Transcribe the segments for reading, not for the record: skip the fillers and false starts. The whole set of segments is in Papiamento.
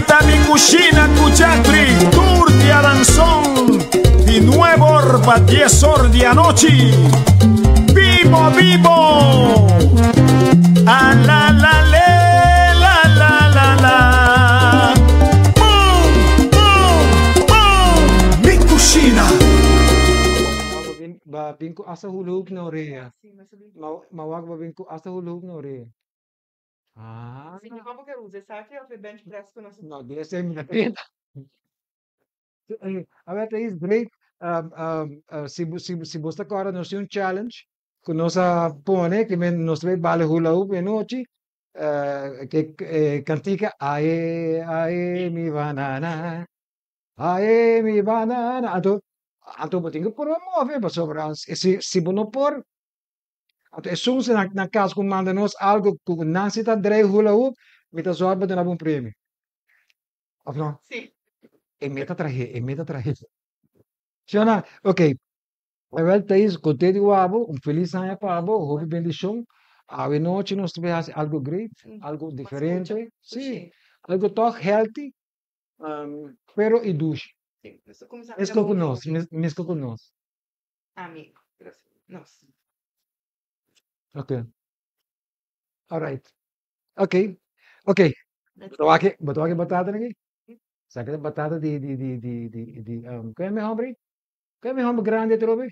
Esaki ta Mi Cushina cu Jeffrey tur diaranson di nuebe or pa dies or di anochi. Bibo bibo! A la la le la la la la. Boom boom boom! Mi Cushina. Ba bin ku asta hula hoop na orea. Ma wak ba bin ku asta hula hoop na orea. Ah. Si mi como ke usa esaki of e bench press ku nos. No, di esei mi ta trenta. Awor ta is great. Si bo si si bo ta kòrda nos tin un challenge ku nos a pone ke men nos ta bai bala hula hoop e nochi ke e kantika ae ae mi banana ae mi banana anto anto bo tin ku purba move pasobra si si bo no por Anto esun si na kas ku manda nos algu ku nan si ta drei hula hoop, mi ta zòrg pa duna bo un premio. Òf no? Sí. E mi ta trah'é, e mi ta trah'é. Shona, ok. Awel Thais, konté di wak bo, un felis aña pa bo, hopi bendishon. Awe nochi nos ta bai hasi algu great, algu diferente. Sí, algu tòg healthy, pero i dushi. Sí, nos ta kuminsá Mesko ku nos, mesko ku nos. Ami. Nos. Ok. Alright. Ok. Ok. Bo ta wak e, bo ta wak e batata aki? Sa ki ta batata di, di, di, di, di, di, um, ku e mi hombre? Ku e mi hombre grandi atrobe?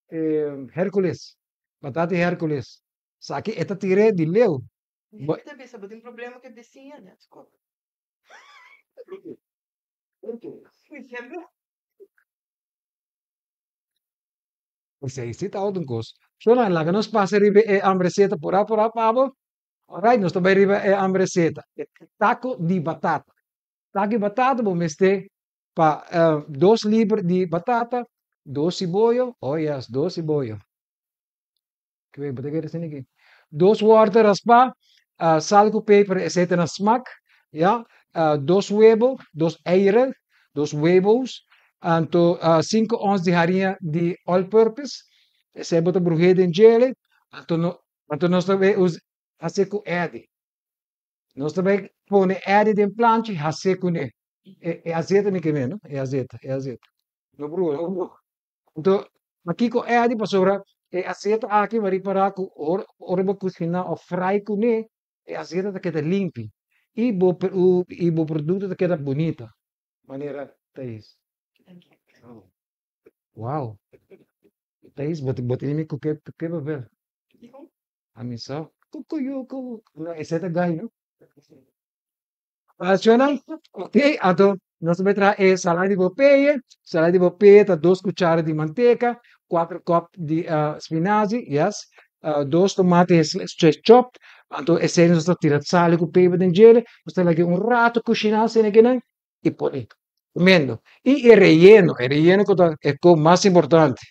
Eh, Hercules. Batata di Hercules. Sa ki e ta tir'é di leu. Mi ta bisa bo tin problema ku e bisiña, let's go. Mi siempre. Esei si ta otro kos. Shona, laga nos pasa riba e ambreseta purá purá pa bo. Alright, nos ta bai riba e ambreseta. E taco di batata. Taco di batata bo mester pa dos liber di batata, dos siboyo, oh yes, dos siboyo. Ke bo ta kere asina aki? Dos wortel raspá, sal ku peper esei ta na smak, ya, dos webo, dos eieren, dos webos, anto sinku ons di hariña di all purpose, esei bo ta bruh'é den djele, anto no anto nos ta bai usa hasié ku èdi. Nos ta bai pone èdi den planchi hasié kuné. E e azeta mi ke men, no? E azeta, e azeta. No bruha, no bruha. Anto, pakiko èdi? Pasobra e aseta aki bo a ripará ku ora ora bo kushiná òf frai kuné, e aseta ta keda limpi i bo i bo produkto ta keda bunita, manera Thais. Wow! Thais, bo bo tene mi ku ke ku ke papel? Ami sa. Kukuyuku. No, esei ta gai, no? Relacionan, ok, anto nos ta bai traha e salada di Popeye. Salada di Popeye ta dos cuchara di manteca, cuatro cup di spinazie, yes, dos tomate chopped, anto esei nos ta tira sal cu peper den djele, nos ta lag'e un rato cushina asina kinan y pone comiendo. Y e relleno, e relleno cu ta e cos mas importante.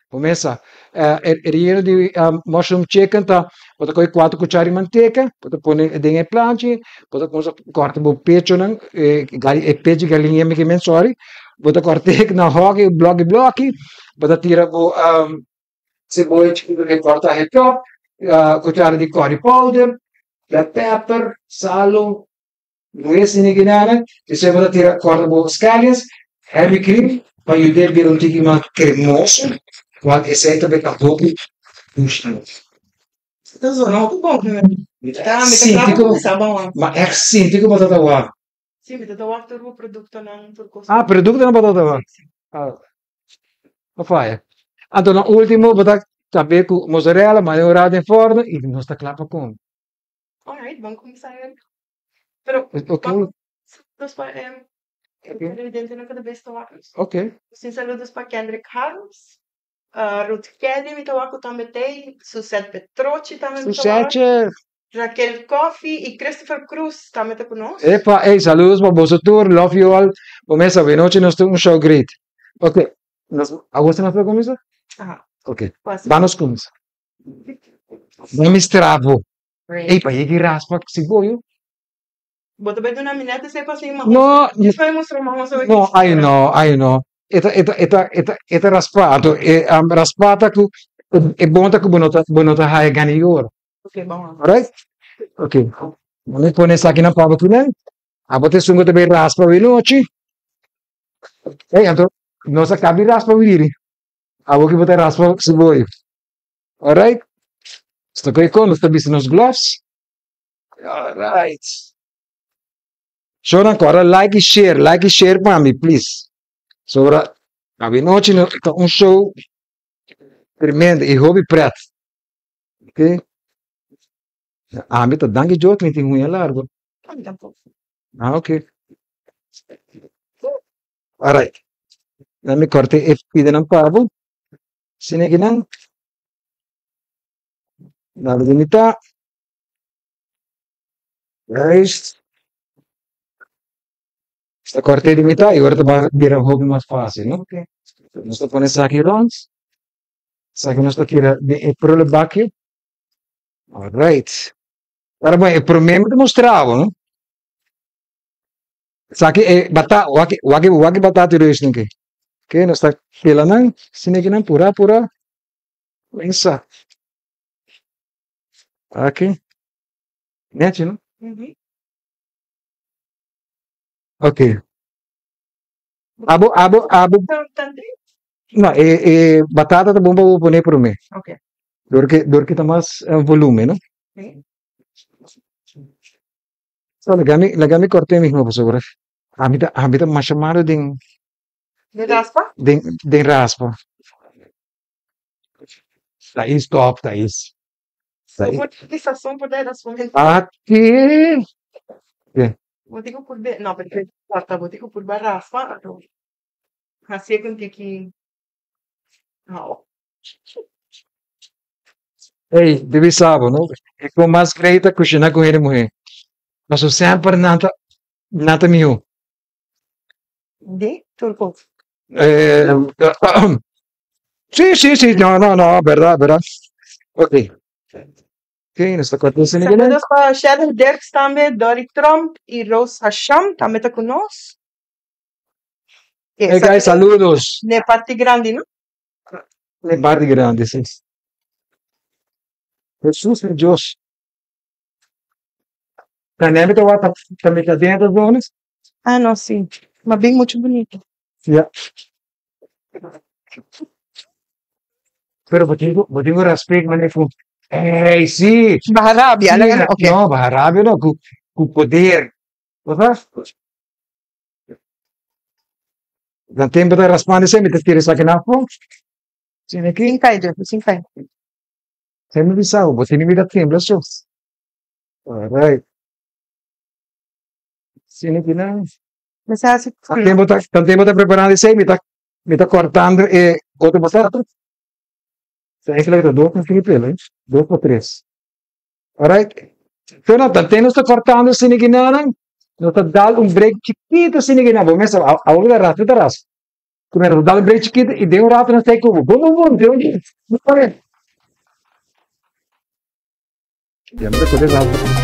Bo mesa e relleno di mushroom chicken ta bo ta kohe kuater kuchara di manteka bo ta pone den e planchi bo ta kumsa kòrta bo pechonan e e pecho di galiña mi ke men sòri bo ta kòrt'é na hòki blòki blòki bo ta tira bo seboya chikitu den kòrta hechò kuchara di curry powder black pepper salo Lues di Guinana, esei bo ta tira kòrda bo scallions, heavy cream pa yud'é bira un tiki mas cremoso, kual esei ta beka hopi dushi. Ta zona hopi bon. Mi ta sinti ku, ma ègt sinti ku bo ta ta wak. Si, mi ta ta wak tur bo produktonan, tur kos. Ah, produktonan bo ta ta wak. Si, si. Ah, no faya. Anto na ultimo bo ta tabe ku mozzarella, manda un rat den forno i nos ta kla pa kome. Alright, ban kuminsá. Pero Ok. saludos pa em Ok. televidentenan ku ta bes ta wak nos. Ok. Sin saludos pa Kendrick Harms, Ruth Kelly mi ta wak ku tambe t'ei, Suzette Petrochi tambe mi ta wak, Suzette! Raquel Coffie y Christopher Cruz tambe ta ku nos. Epa, ey, saludos pa boso tur, love you all. Bo mes awe nochi nos tin un show great. Ok, nos, awor si nos por kuminsa? Aha. Ok, Pasa. ban nos kuminsa. Ban mistra bo. Ey, pa yegi raspa siboyo. Bo ta bai duna mi net esei pasin ma No, Djis bai mustra ma hoso no, ay no, ay no. E ta, e ta, e ta, e ta, e ta raspa. Anto e um, raspa ta ku e bon ta ku bo no ta, bo no ta haya gana yora. Ok, bon. Alright? Ok. Mi pone esaki na pabo kinan. Abo ta esun ku ta bai raspa awe nochi. Ey, anto nos a kaba di raspa wiriri. Abo ki bo ta raspa siboyo. Alright. Nos ta kohe kon, nos ta bisti nos gloves. Alright. Shownan kòrda like i share, like i share pa mi please. Sobra awe nochi no ta un show tremendo i hopi pret. Ok. Ami ta danki Dios mi tin huña largo. Ami tampoco. Ah, ok. Alright. Dan mi korte e pidanan pa bo. Sine kinan. Dale di mitad. Juist. Sta korte di mitad y ora ta ba bira hopi mas fácil, no? Ok. Nos ta pone esaki rond. Esaki nos ta tira den e prullenbakje. Alright. Ahora bon, e promé mi ta mustra bo, no? Esaki e bata, wak wak wak batata reus niki. Oké, nos ta pela nan, siniki nan pura pura. Mensa. Aki. Nechi, no? Mhm. Oké. Abo abo abo Tan tan no, e e batata ta bon pa bo pone promé. Ok. Dor ke dor ke ta mas volumen, no? Ok. So laga mi laga mi kort'é mismo pasobra ami ta ami ta masha malo den Den raspa? den den raspa. Thais stop Thais. Bo por di sazon por dai raspamentu. Aki. Ke? Bo tin ku purbe no pero ke korta bo tin ku purba raspa anto hasié ku un tiki hou. Ey, debe sa bo, no? E kon mas grei ta kushiná ku hende muhé. Pasobra semper nan ta, nan ta mihó. Di tur kos. Sí, sí, sí, no, no, no, bèrdat, bèrdat. Ok. Ok, nos ta kòrta esei kinan. Saludos pa Sharon Dirks tambe, Dolly Tromp i Rose Hasham tambe ta ku nos. Hey guys, saludos. N'e parti grandi, no? N'e parti grandi, sí. Jesús es Dios. También te wak también ta dentro zones. Ah, no, sí. Ma bin mucho bonito. Ja. Pero bo tin ku bo tin ku respect manera ku ey sí. Baha rabia, Sí, laga ok. no, baha rabia no, ku ku poder. Bo sa? Dan tempo ta raspando esei mi ta tira esaki nan afó. Sina aki. Sin kai, Jeffrey, sin kai. Sey mi bisa bo, bo tene mi ta tembla so. Alright. Sina aki nan. Mester hasi Tan tempo ta tan tempo ta preparando esei mi ta mi ta cortando e otro batata. So eigenlijk ta dos pa pela, eh? Dos pa tres. Alright. So no, tan tempo nos ta cortando asina aki nan, nos ta dal un break chikito asina aki nan. Bo mester awor ta raspa ta raspa. Primero nos dal un break chikito y den un rato nos ta ei como bum bum bum den un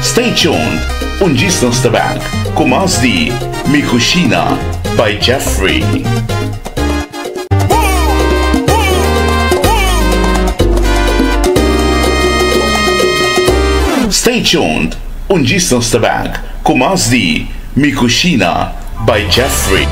Stay tuned, un djis nos ta back ku mas di Mi Cushina by Jeffrey. Stay tuned, un djis nos ta back ku mas di Mi Cushina by Jeffrey.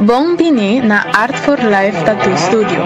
Bon bini na Art for Life Tattoo Studio.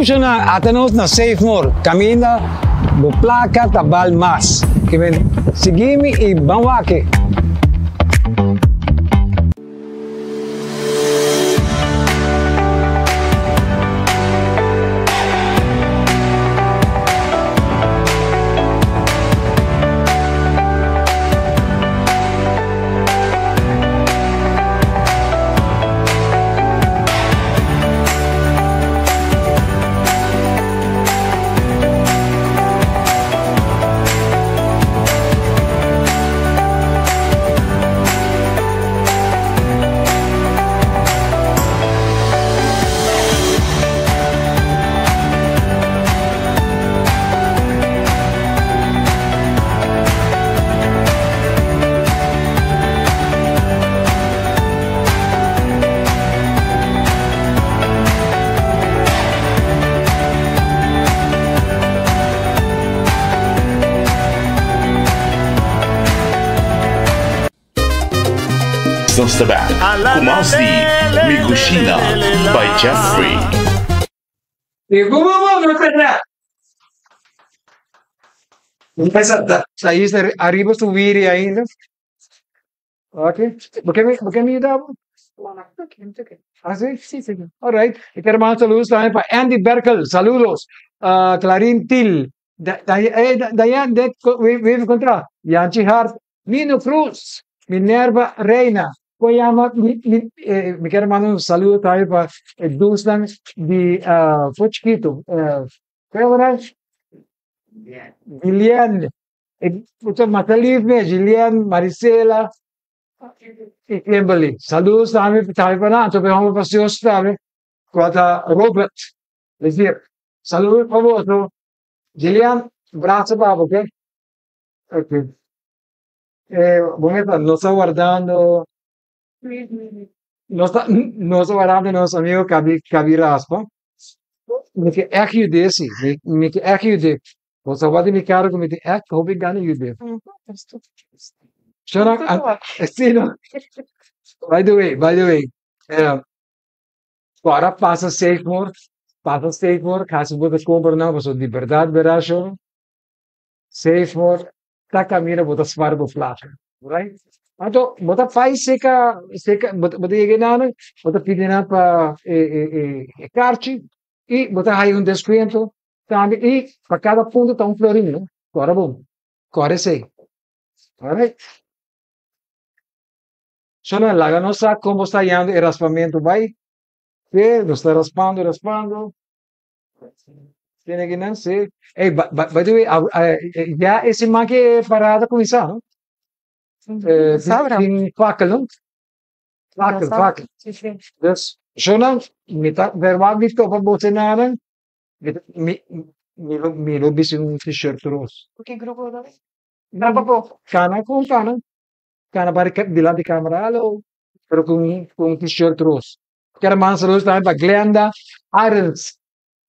Shona, ata nos na Save More, kaminda bo plaka ta bal mas. Ke men sigui mi i ban wak. Nos ta back ku mas di Mi Cushina by Jeffrey. Ariba su wiri ainda. Ok. Bo ke bo ke mi yuda bo? Ah, si? Sí, sí. All right. Ik quiero mandar saludos también para Andy Berkel. Saludos. Clarín Til. Dayan, we encontrar. Yanchi Hart. Nino Cruz. Minerva Reina. Koyama, mi quiero mandar un saludo también para Duslan de Fuchiquito. ¿Qué era? Gillian. Matalife, Gillian, Marisela y Kimberly. Saludos también para Nato, pero vamos para también. Cuando Robert. Es decir, saludos para vos, ¿no? Gillian, brazo para ¿ok? Ok. Bueno, no está guardando. No está guardando nuestro amigo Cabi Raspa. Mi ke echt yuda si. Mi ke echt yuda. Bo sa wak mi kara ku mi tin echt hopi gana yuda. Shona, si no. By the way, ora pasa Save pasa Save hasi bo kompra nan, pasobra di berdat berdat shon, Save More ta kaminda bo ta spar bo plaka. Right? Anto, bo ta fai seka, seka, bo ta yega nan, bo ta pidi nan pa e karchi, i bo ta haya un deskuento tambe, i pa kada punto ta un florin, no? Kòrda bon. Kòrda esei. Alright? Shona, laga nos sa kon bo sta yendo e raspamentu bai. Sí, nos ta raspando, raspando. Tiene que nan, sí. Hey, by the way, ya e siman ku parada kuminsá, no? Sabra. Tin fakkel, no? Fakkel, fakkel. Sí. Dus, shona, mi ta verwacht di topa bo nan, mi lo bisti un t-shirt ros. Ku grupo ta? Tampoco. Kana ku kana. Kana para dilanti di kamera, hallo. Pero ku un t-shirt ros. Quiero mandar saludos también para Glenda Irons.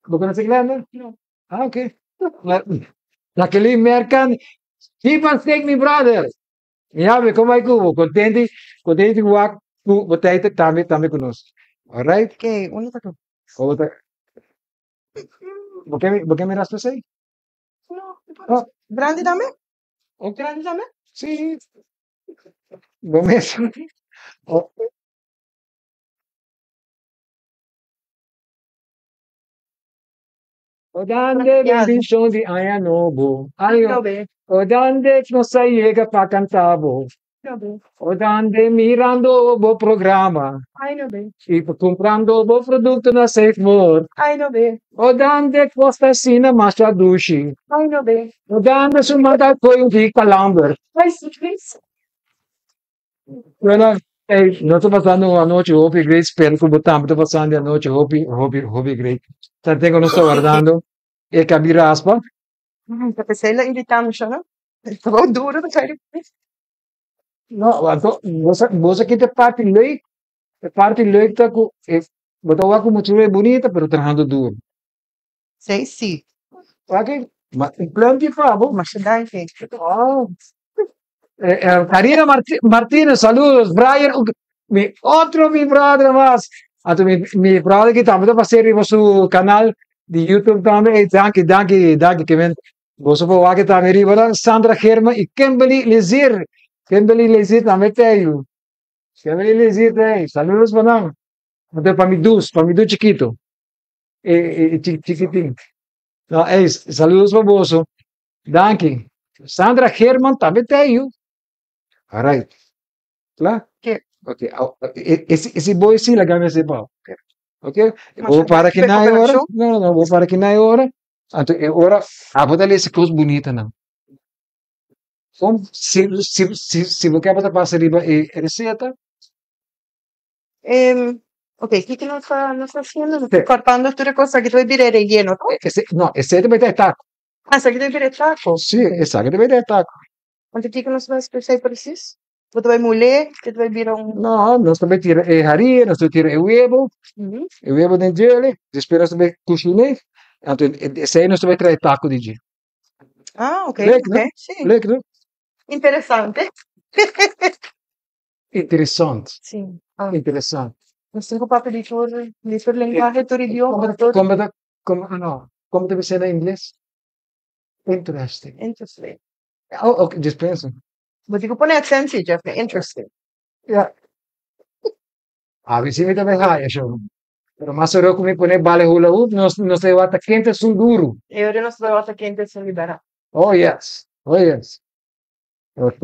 ¿Vos conoces Glenda? No. Ah, ok. Jacqueline Merkan. Keep on staying, mi brother. Ja, kon bai ku bo? Kontentu, kontentu ku ku bo tambe ku nos. All right? Ok, unda ta? Bo ke mi raspa esei? No. Oh. Grandi tambe? Ok. Grandi tambe? Si. Bon mes. Oh. O dande bendishon di aña nobo. Ay, No be. o dande nos a yega pa kanta bo. No be. O dande mirando bo programa. Ay, no be. I kumprando bo produkto na Save More. Ay, no be. O dande kos ta asina masha dushi. Ay, no be. O dande su manda koi un di kalamber. Ay, sí, please. Bueno, hey, nos ta pasando un anochi hopi great, spero ku bo tambe ta pasando anochi hopi, hopi, hopi great. Tanten nos ta wardando e kabi raspa. Ai, ta pensei la iritando já, no? Tabata duru, ta sai. No, anto, bo sa ki parti leuk, e parti leuk ta ku, bo ta wak muchu bunita, pero trahando duru. Sei si. Ok? Ma un pluimpje pa bo. Mas danki. Oh. Karina Martínez, saludos. Brian, mi otro mi brother mas. Anto, mi brother ku tambe ta pasando su kanal. Di YouTube tambe. Hey, danki, danki, danki. Ke men boso por wak tambe riba dan. Sandra Germa i Kimberly Lezier. Kimberly Lezier tambe t'ei. Kimberly Lezier t'ei. Saludos pa nan. Anto pa mi dus, pa mi dus chikito. E, e, e chikitin. No, hey, saludos pa boso. Danki. Sandra German tambe t'ei. Alright. Kla? Ke. Ok. Ese boy sí laga mi hasi pa. Ok. Bo para ki na e ora. No, no, no. Bo para ki na e ora. Anto e ora abo ta lesa kos bunita nan. Kom si si si si bo ke bo ta pasa riba e reseta. Ok, kiko nos ta nos ta hasiendo? Nos ta kortando tur e kos aki ta bira e relleno, to? Ese, no, esei ta bira e taco. Ah, esaki ta bira e taco. Sí, esaki ta bira e taco. Anto kiko nos ta hasi esei presis? Bo ta bai mul'é, te ta bai bira un. No, nos ta bai tira e haria, nos ta bai tira e webo, e webo den djele, despues nos ta bai kushiné, anto esei nos ta bai traha e taco di dje. Ah, ok, Leuk, no? ok, sí. Leuk, no? Interesante. Interesant. Sí. Ah. Interesant. Nos tin ku papia di tur, di tur lenguahe, tur idioma, tur. Komo ta, komo, no, komo ta bisa na ingles? Interesting. Interesting. Oh, ok, just pensa. Bo tin ku pone accent si, Jeffrey. Interesting. Ja. Abi si mi ta bay haya show. Pero mas ora ku mi pone bale hula hoop, nos nos ta wata kente sun duru. E ora nos ta wata kente sun libera. Oh yes. Oh yes. Ok.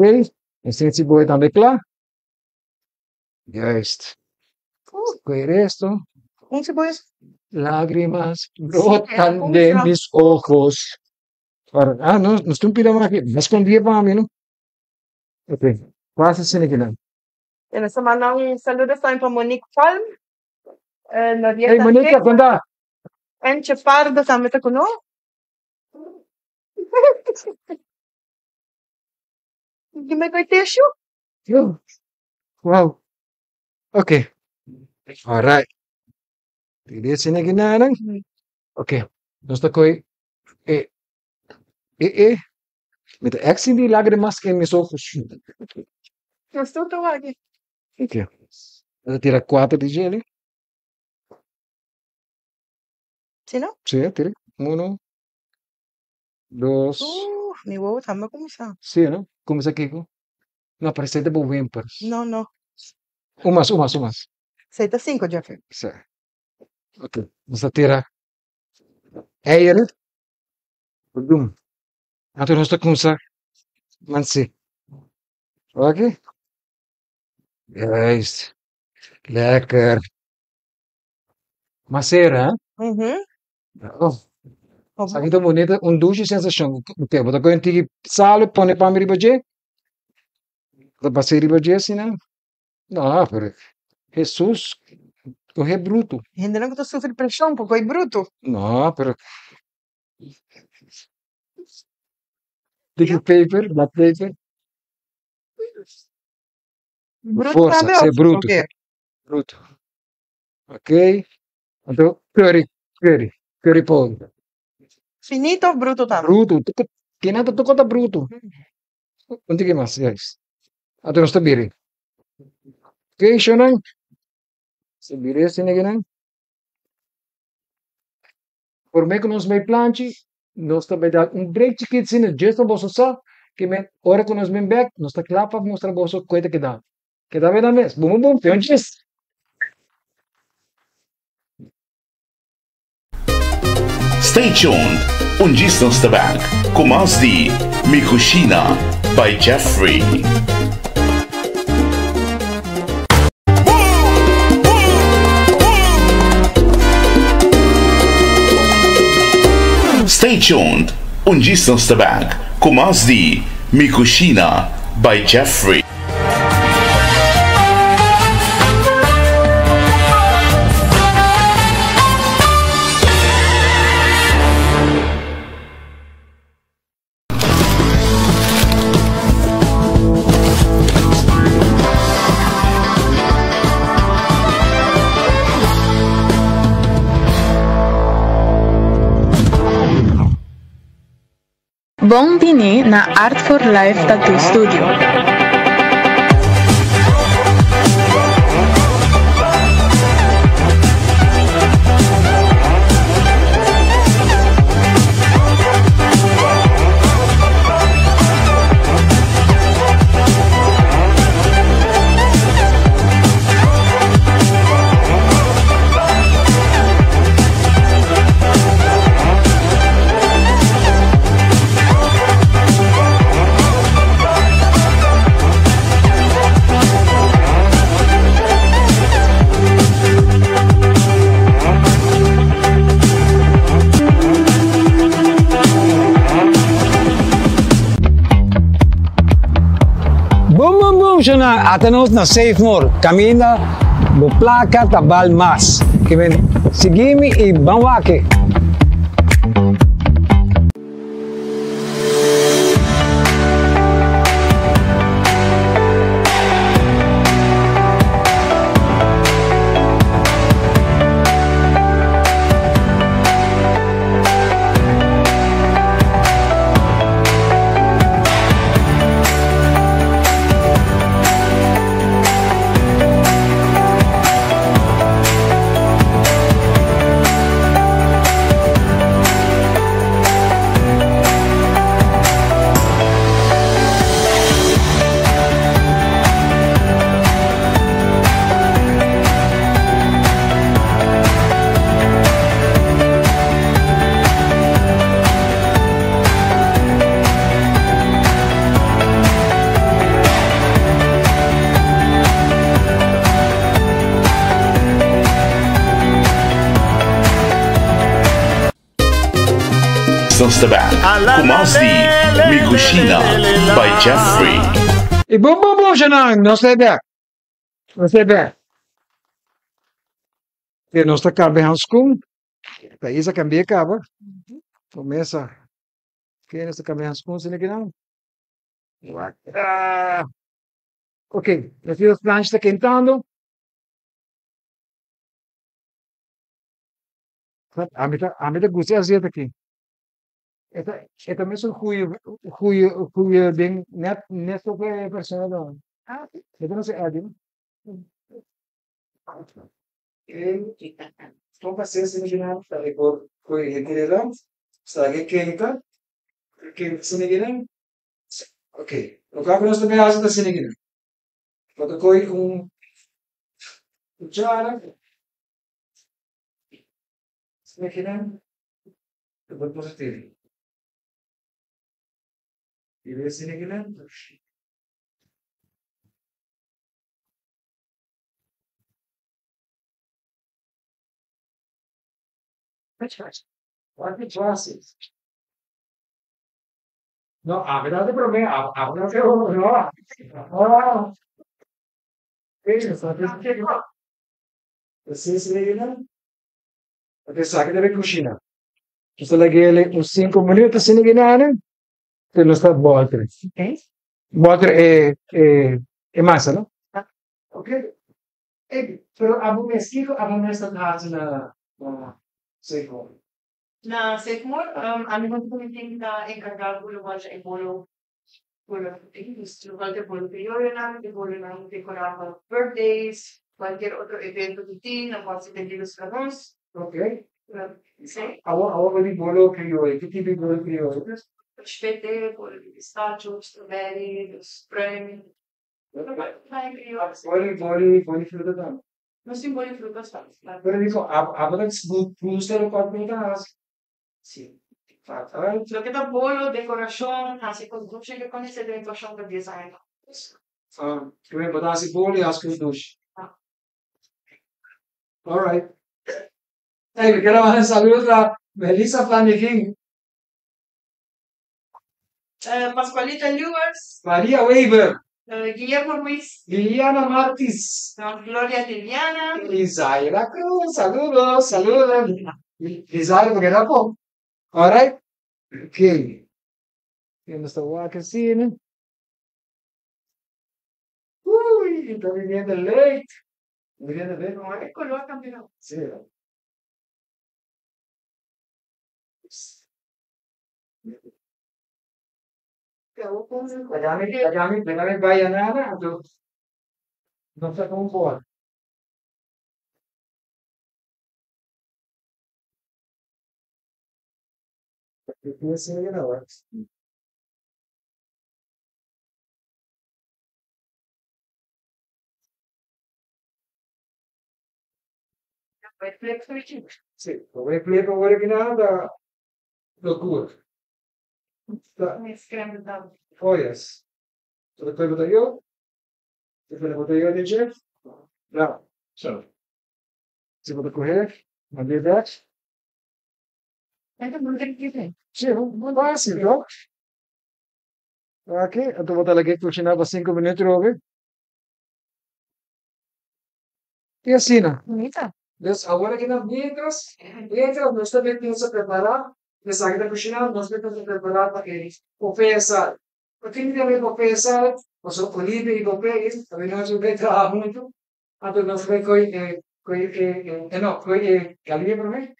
Esei si boy tambe kla. Juist. Koe resto. Un si boy. Lágrimas brotan de mis ojos. Para, ah, no, no estoy pida más aquí. Me escondí para mí, no? Ok. Pasa sin aquí, no. En esta manda un saludo también para Monique Palm. Hey, Monique, ¿cómo Enche Pardo también te conoce. Dime que te Yo. Wow. Ok. All right. Tira sin aquí nada. Ok. Nos ta koi e e e mi ta echt sinti lágrimas en mis ojos. Nos tur ta wak. Ok. Nos ta tira kuater di djele. Si no? Si, tira. Uno, dos. Uf, mi wowo tambe a kuminsá. Si, no? Kuminsá kiko? No, pero esei ta bo wimpers. No, no. Un mas, un mas, un mas. Esei ta sinku, Jeffrey. Si. Ok, nos ta tira eieren. Dum. Anto nos ta kumsa mansi. Ok? Juist. Lekker. Masera, hè? Mhm. Oh. Esaki ta bunita, un dushi sensashon. Ok, bo ta kohe un tiki sal i pone pan riba dje. Bo ta pas'é riba dje asina. No, pero Hesus kohe brutu. Hendenan ku ta sufri preshon por kohe brutu. No, pero Tiki peper, black peper. Brutu Forsa, tambe sí, of brutu. oke? Brutu. Ok. Anto curry, curry, curry powder. Finito of brutu tambe? Brutu. Kina ta toko ta brutu. Un tiki mas, juist. Anto nos ta biri. Ok, shonnan. Nos ta biri asina kinan. Prome ku nos bai planchi, nos ta bai dal un break chikit asina, just pa boso sa ke men ora ku nos bin bek, nos ta kla pa mustra boso kue ta keda. Keda bena mes. Bum bum bum, te un chis. Stay tuned, un djis nos ta bek ku mas di Mi Cushina by Jeffrey. Stay tuned, un djis nos ta bek ku mas di Mi Cushina by Jeffrey. Bon bini na Art for Life Tattoo Studio. Bum bum bum shona ata nos na Safe More kaminda bo plaka ta bal mas. Kimen sigui mi i ban wak. Nos ta bek ku mas di Mi Cushina by Jeffrey. I bon bon bon shanan nos ta bek nos ta bek te nos ta kambia hanskun ta isa kambia kaba promesa ke nos ta kambia hanskun sina kinan ok nos tin nos plancha ta kentando. Ami ta ami ta gusta e azeta aki. E ta e ta mesun goeie goeie goeie ding net net so e persona ta. Ah si. E ta no Eddie no. E kon pa ses original ta e por koe hende rond sa ke kenta kenta asina kinan. Ok loke ku nos ta bin hasi ta asina kinan. Bo ta koe un kuchara. Smekinan ta por positivo. I den snekinan Wak di fásil. No, ami ta hasi promé, abo ta hasi no. No. Esaki ta den kushina. Nos ta laga el un sinku minuut asina gina te nos ta bòlter. Bòlter e e masa no. Ok. Ey, pero abo mes kiko abo mes ta hasi na Safemore? Na Safemore ami huntu ku mi tim ta enkargá ku lo washa e bolo Cualkier bolo crioyonan, e bolonan decorá pa birthdays, cualkier otro evento cu tin, nan por haci pedidos pa nos. Ok. Si. Awor, awor bo di bolo crioyo, ki tipo di bolo crioyo? Peshpete, bolo di pistacho, strawberry, dos pruim. Bolo, bolo, bolo di fruta tambe? Nos tin bolo di fruta tambe. Pero dico, abo, abo ta gusta locual cu bo ta haci? Sí. Loke ta bolo, dekorashon, hasi kos dushi ke konesé den mi pashon pa dies aña kaba. Ke bo ta hasi bolo i hasi kos dushi. Alright. Ey, mi kere manda saludos na Melissa Flanegin. Pascualita Lewers. Maria Wever. Guillermo Ruiz. Liliana Martis. Gloria Liliana. Lizaira Cruz, saludos, saludos. Lizaira, porque era po. Alright. Ok. Nos ta wak asina. Uy, ta viniendo leuk. Viniendo leuk. No, e color también. Sí. Lagami, lagami, lagami bayanana, anto no sa kon por. Sí, bo flip awor aki nada locura. Oh yes. So de koe botayo. De koe botayo den chef. Ja. So. Si bo ta kohe, mand'é bek. Sí, fácil, toch? Aki, anto bo ta lag'é kushiná pa sinku minüt robe. I asina. Bunita. Dus awor aki nan mientras, mientras nos ta bin pensa prepará, esaki ta kushiná, nos bin pensa prepará pa e popeye salad. Pakiko mi yama e popeye salad? Pasobra Olivia i Popeye ta bin nochi bai traha huntu, anto nos bai koi e koi e e no koi e galiña promé.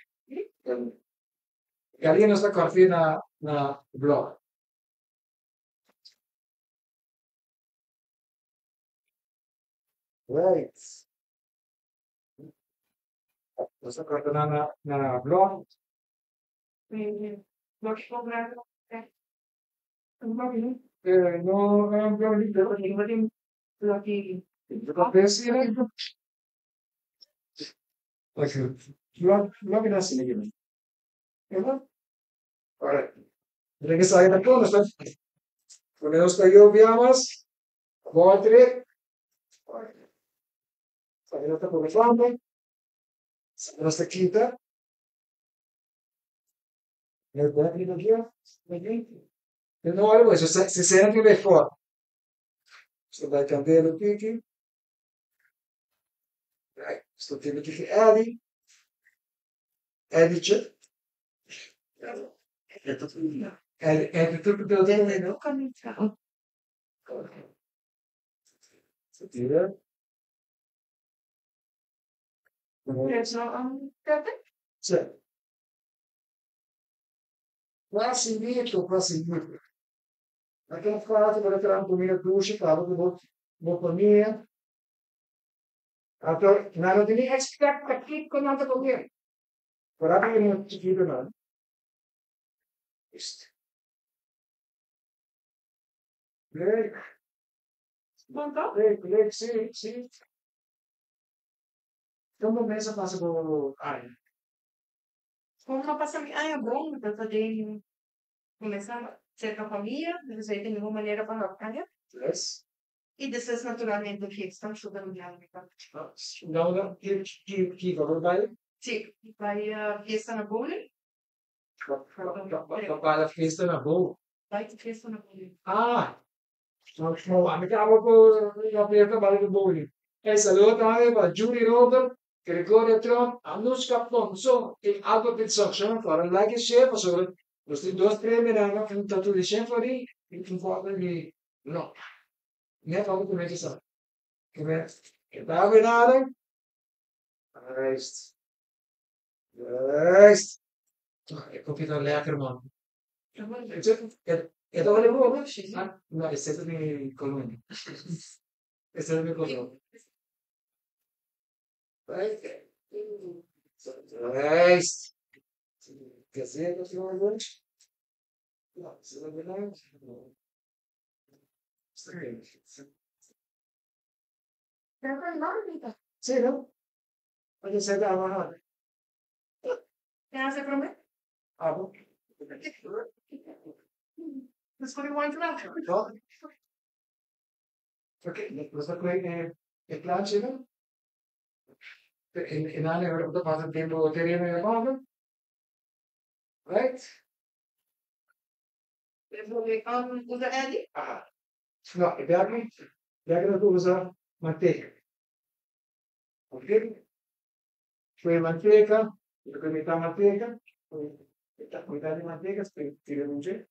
Galiña nos ta kòrt'é na na blòk. Right. Nos ta kòrta nan na na blòk. No, no, blòk na asina aki. Alright. Regresá ta kon, nos ta pone nos ta yobia mas, bòlter. Esaki nos ta pone banda. Esaki nos ta kita. E no ora pues se sena que ve for. Se bai candela tiki. Right. Sto tiki tiki Eddie. Eddie che. Eddie Eddie tu tu tu. Tira. Sí. Facilito, facilito. Aquela fácil para trazer comida duche, para que vou vou comer. Anto, nan no tin ni expect kiko nan ta come. Por aki no chiquito nan. Listo. Leuk. Bon toch? Leuk, leuk, sí, sí. Kon bo mes a pasa bo aña? Kon a pasa mi aña bon, mi ta den kumesa serka famia, entonces ei ta mihó manera pa hap aña. Yes. I despues naturalmente fiesta super grandi pa. No, no, ki ki kiko bo bai? Sí, bai fiesta na bowling. Ba bai fiesta na bowling. Bai fiesta na bowling. Ah, no, no, ami ta abo ku na fiesta bai ku bowling. Hey, saludo tambe pa Judy Robert, Gregorio Tromp, Anushka Ponson i Albert Pitsoction. Kòrda like i share pasobra nos tin dos premionan un tatu di shen florin i un bòtel di no. Net abo ku mester sa. Ke ta winare? Juist. Juist. E koffie ta lekker man. E ta wale bon? No, esei ta mi colonia. Esei ta mi colonia. Juist. Gazeta Sí, no? Oye, se da abajo. Te hace promé? Ah, bon. Nos pone wine klaar. No. Oké, nos ta koe e e plancha no? En en nan ora ta pasa tempo tereno e abajo. Right? Usa Eddie? Aha. No, e bek bek nos ta usa manteka. Oké? Koe manteka, koe mitad manteka, mitad di manteka, tira un dje.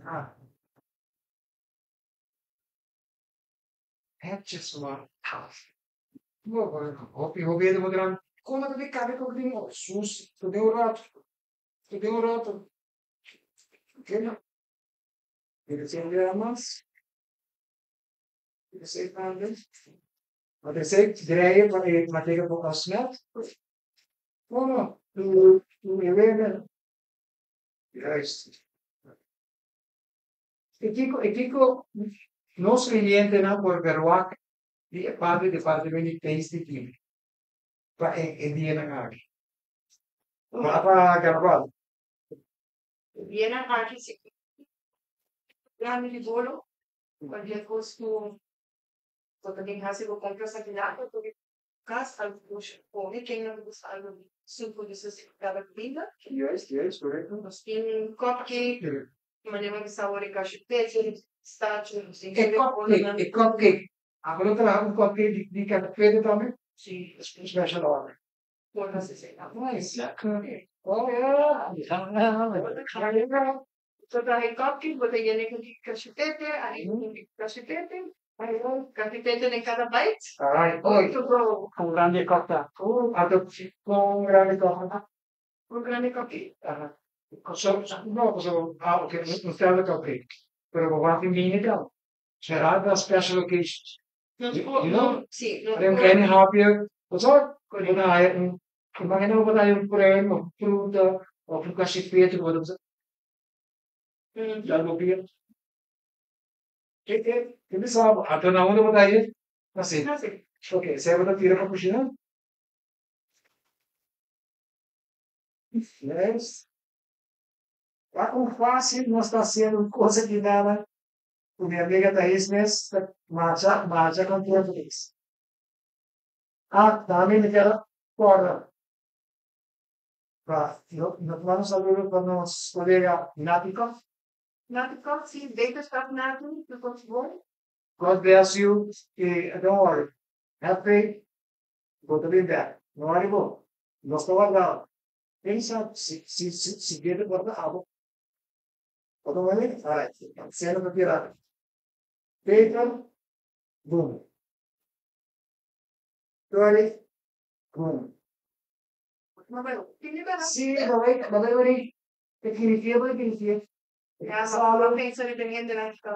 Ah. Hetjes man. Hopi hopi hende por gran kon nan ta bin kabe ku tin sus ta den un rato ta den un rato ke no Direccion bia mas esei tambe ma esei dreye pa e manteca por a smelt no no tu tu e wega juist e kiko e kiko nos clientenan por verwagt di e parti departamento di Tasty Team pa e e dianan aki pa pa carnaval. Dianan aki si grandi di bolo cualkier cos cu bo ta bin haci bo compras aki nan. Kas, algu dushi kome, ken no ta gusta algu suku di su kada kuminda. Juist, korekto. Nos tin cupcake, manera di sabor di kashipete, pistacho, nos tin E cupcake, e cupcake. Abo lo traha un cupcake di kashipete tambe? Si. Special order. Por hasi esei. Nice. Lekker. Oh ja. So traha e cupcake, bo ta yena ku kashipete, ariba ku kashipete, kashipete den kada bite. Alright. Oi. To go. Kon grandi e kòp ta? Anto kon grandi e kòp ta? Kon grandi e cupcake? Aha. So, no, so, ah, oké, un standard cupcake. Pero bo wak mini dan. Será pa special occasions. No, You know? Si, no. Un kleine hapje, wat zo? Bo ta haya un, imagina bo ta haya un pruim of fruta of un kashipete ku bo ta algo bia. Ke ke ke bisa bo? Anto na unda bo ta haya? Así. Así. Ok, esei bo ta tira pa kushina? Yes. Ta kon fásil nos ta hasiendo un kos aki nada ku mi amiga Thais mes ta masha masha kontentu mes. Ah, tambe mi kier kòrda pa no no ta manda un saludo pa nos kolega Nati Koch. Nati Koch, si, beterschap Nati, tur kos bon. God bless you i don't worry, have faith, bo ta bin bèk. No worry bo, nos ta warda. Pensa si si si Dios ta warda abo. Bo ta wak? Alright, seno ta bira paper, boom. Toilet, boom. Si, bo bai bo bai wak e kirifié bo e kirifié. Ya, ma pensa riba e hendenan ki ta.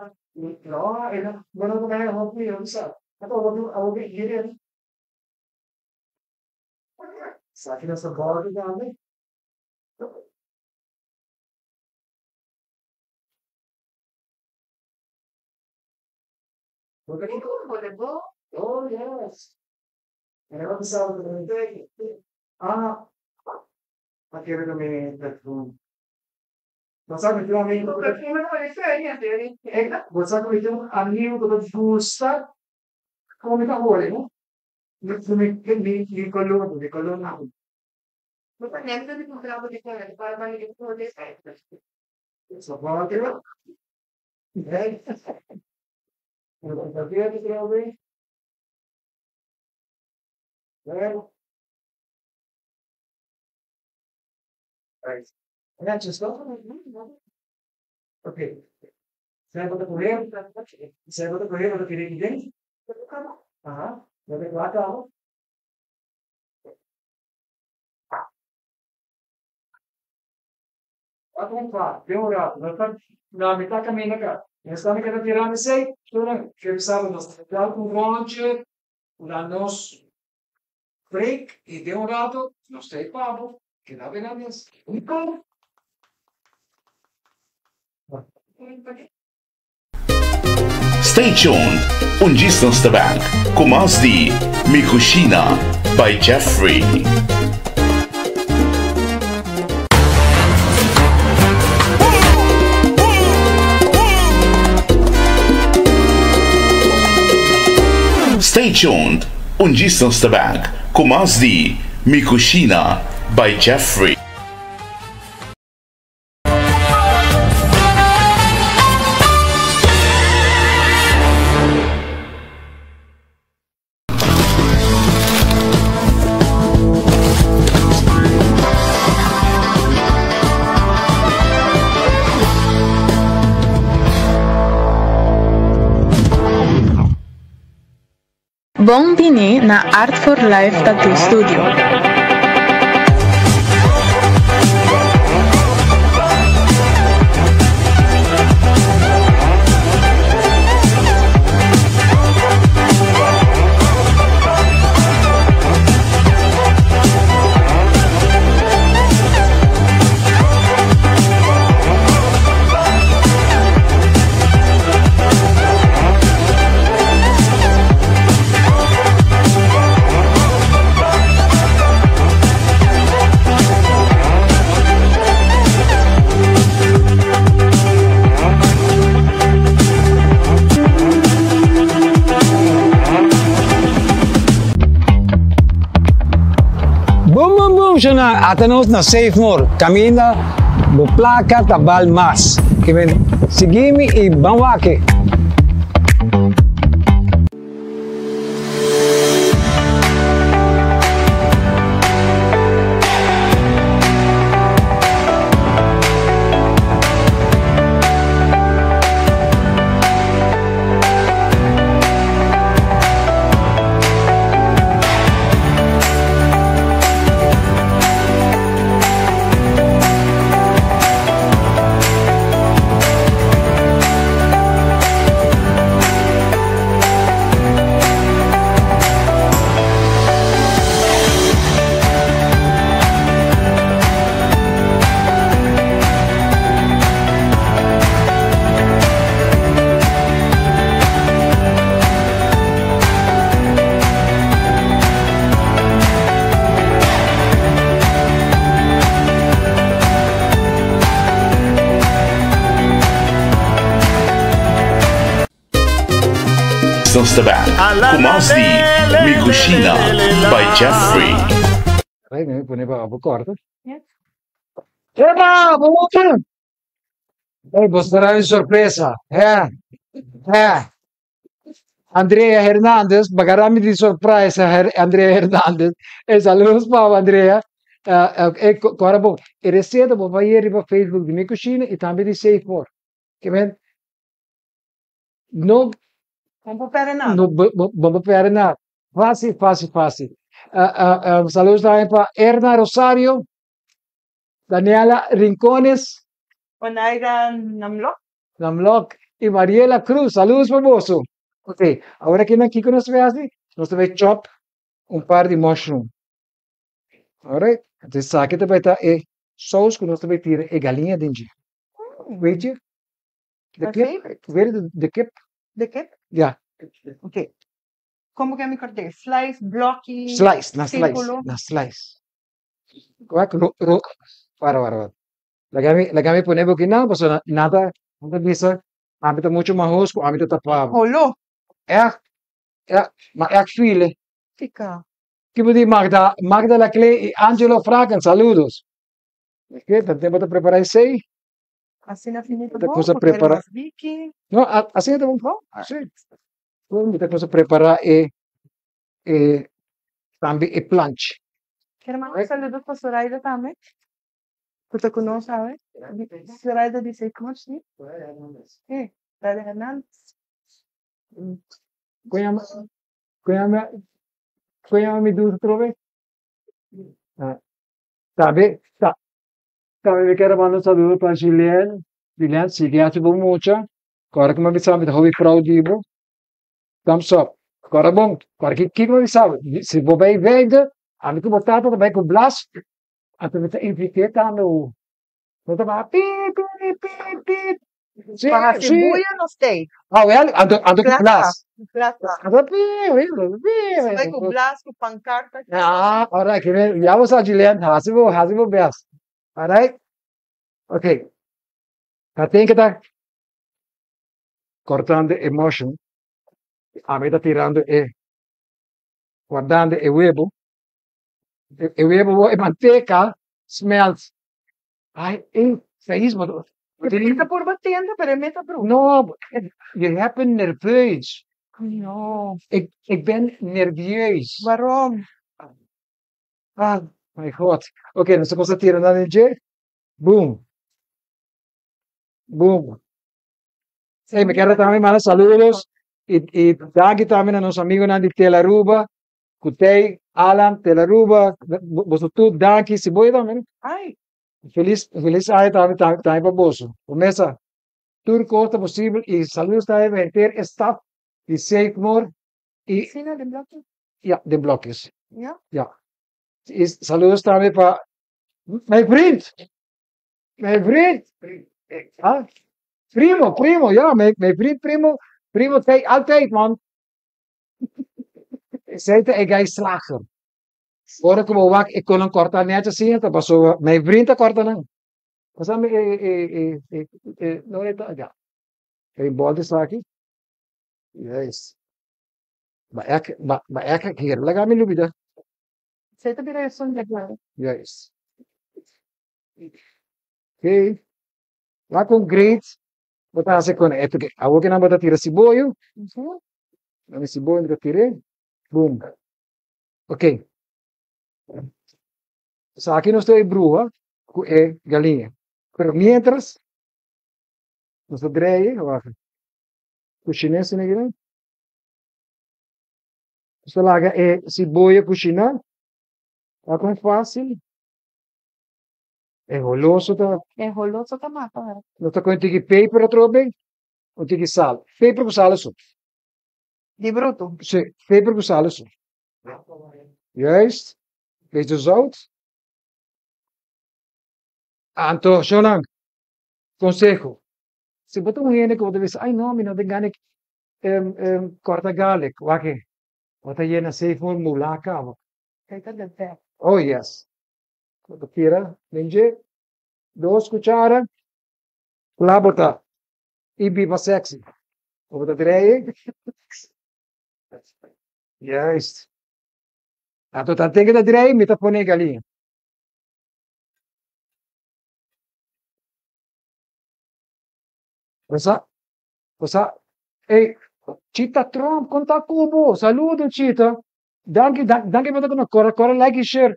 No, e no, bo no ta bai hopi, hopi sa. Ata abo abo ke hiri. Esaki nos ta bòrdu tambe. Bo ta kiko? Oh, yes. E no bisa bo Ah, a kere ku mi perfume. Bo sa ku tin un amigu ku ta Bo sa ku mi tin un amigu ku ta gusta kon mi ta hole, no? Mi mi mi koló, mi koló no. So bòter. Hey. Right. Netjes toch? Oké. Zijn we de kohe? Zijn we de kohe wat ik denk? Aha. Dat ik laat al. Wat een kwaad. Bem orado. Nós tá na metade caminho cá. Nós estamos querendo tirar no sei. Que sabe nós dar um rondje, lá nós break e de um rato nós tem pabo. Que dá bem na Um Stay tuned. Un djis nos ta bek ku mas di Mi Kushina by Jeffrey. Stay tuned. Un djis nos ta bek ku mas di Mi Kushina by Jeffrey. Bon bini na Art for Life Tattoo Studio. Bum bum bum shona ata nos na Save More kaminda bo plaka ta bal mas. Kimen sigui mi i ban wak. Nos ta back ku mas di Mi Cushina by Jeffrey. Ay, mi pone pa bo corta. Eba, bo mucha! Ey, bo spera un sorpresa. Hè, hè. Andrea Hernandez, bagarami di sorpresa, Andrea Hernandez. Ey, saludos pa bo, Andrea. Ey, cora bon. E receta bo bay riba Facebook di Mi Cushina y tambe di Save More. Ke men, no, Bon por perde nada. No, bon por perde nada. Fácil, fácil, fácil. Saludos también pa Erna Rosario, Daniela Rincones. Onaida Namlok. Namlok y Mariela Cruz. Saludos pa boso. Ok, awor aki nan kiko nos ta bay haci? Nos ta bay chop un par di mushroom. Alright, entonces esaki ta bay ta e saus cu nos ta bay tira e galiña den dje. Weet je? De My kip? favorite. Weet je de kip? De kip? Ja. Ok. Como que mi corté? Slice, blokkie, Slice, na slice, círculo. na slice. Wak, ro, ro, wara, wara, wara. Laga mi, laga mi pone boki nan, pasobra nan ta, nan ta bisa, ami ta mucho mahos ku ami ta tapa bo. Holo. Echt, echt, ma echt file. Fika. Kibo di Magda, Magda Laclé i Angelo Fraken, saludos. Oké, ta tempo ta prepara esei. Asina finito Ta bon, cosa porque prepara. mas biki. No, asina ta bon. Bon? Sí. Mi ta cosa prepara e, e, tambe e planch. Quiero mandar un saludo pa Zoraida tambe. Ku ta ku nos awe. Zoraida di Seymour, sí. Sí, Zoraida Hernandez. Kon yama, kon yama, kon yama mi dulce atrobe? Ah, tambe, ta, tambe mi kier manda un saludo pa Julien. Julien, sigui haci bo mucha. Kòrda ku mi a bisa mi ta hopi proud di bo. Thumbs up. Kòrda bon, kòrda ki kiko mi a bisa bo. Si bo bai vijfde, ami ku bo tata ta bai ku Blas, anto mi ta invit'é tambe hu. No ta bai pi pi pi pi. Si, Pa hasi si. buya nos tei. Ah wèl, anto anto ku Blas. Blas ta. Anto pi pi pi. Nos bai ku Blas ku pankarta. Ah, alright, ya bo sa Julian, hasi bo hasi bo best. Alright? Okay. Ta ten ke ta cortando e mushroom, ami ta tirando e, guardando e webo, e webo e manteca smelt. Ay, e feest, bo E ta por batiendo, pero e meta bru. No, je hebt een nerveus. No. Ik ben nervieus. Waarom? Ah, mijn god. Oké, nos ta cosa tira nan den dje. Boom. Boom. Hey, mi quiero también mandar saludos y danki también a nos amigunan di Telaruba, Kutey, Alan, Telaruba, boso tur danki, si boy también. Ay. Feliz, feliz aña tambe, tambe pa boso. Mesa, tur cos ta posibel y saludos también pa henter e staff di Save More y Sina den blokjes? Ja, den blokjes. Ja? Ja. Y saludos tambe pa mijn vriend. Mijn vriend. Ah? Primo, primo, ja, mijn vriend primo. Primo, altijd man. Esei ta e gai slager. Ora ku bo wak e konan kòrta nèchi asina ta pasobra mijn vriend ta kòrta nan. Pasá mi e e e e e no e ta ya. E bòl di esaki. Yes. Ba ek ba ba ek hier laga mi lubida. Esei ta bira esun di klaro. Juist. Oké. Wak kon great bo ta hasi kon e porque awor ke nan bo ta tira siboyo. Nan e siboyo mi ta tir'é. Boom. Oké. Esaki nos ta e bruha ku e galiña. Pero mientras nos ta drei, wak. Kushiné asina aki nan. Nos ta laga e siboyo kushiná. Wak kon fásil. E holoso ta. E holoso ta mata wèl. Nos ta kohe un tiki peper atrobe, un tiki sal. Peper ku sal asu. Di brutu. Si, peper ku sal asu. Juist. Beetje zout. Anto, shownan, konseho. Si bo ta un hende ku bo ta bisa, ai no, mi no tin gana kòrta garlic, wak e, bo ta yena seif mulá kaba. Esei ta the best. Oh yes. Bo ta tira den dje dos cuchara kla bo ta y biba sexy. Bo ta drei juist. Anto tanten ke ta drei mi ta pone e galiña. Bo sa bo sa ey Chita Tromp kon ta ku bo? Saludo Chita. Danki danki pa ta ku nos. Kore kore like y share.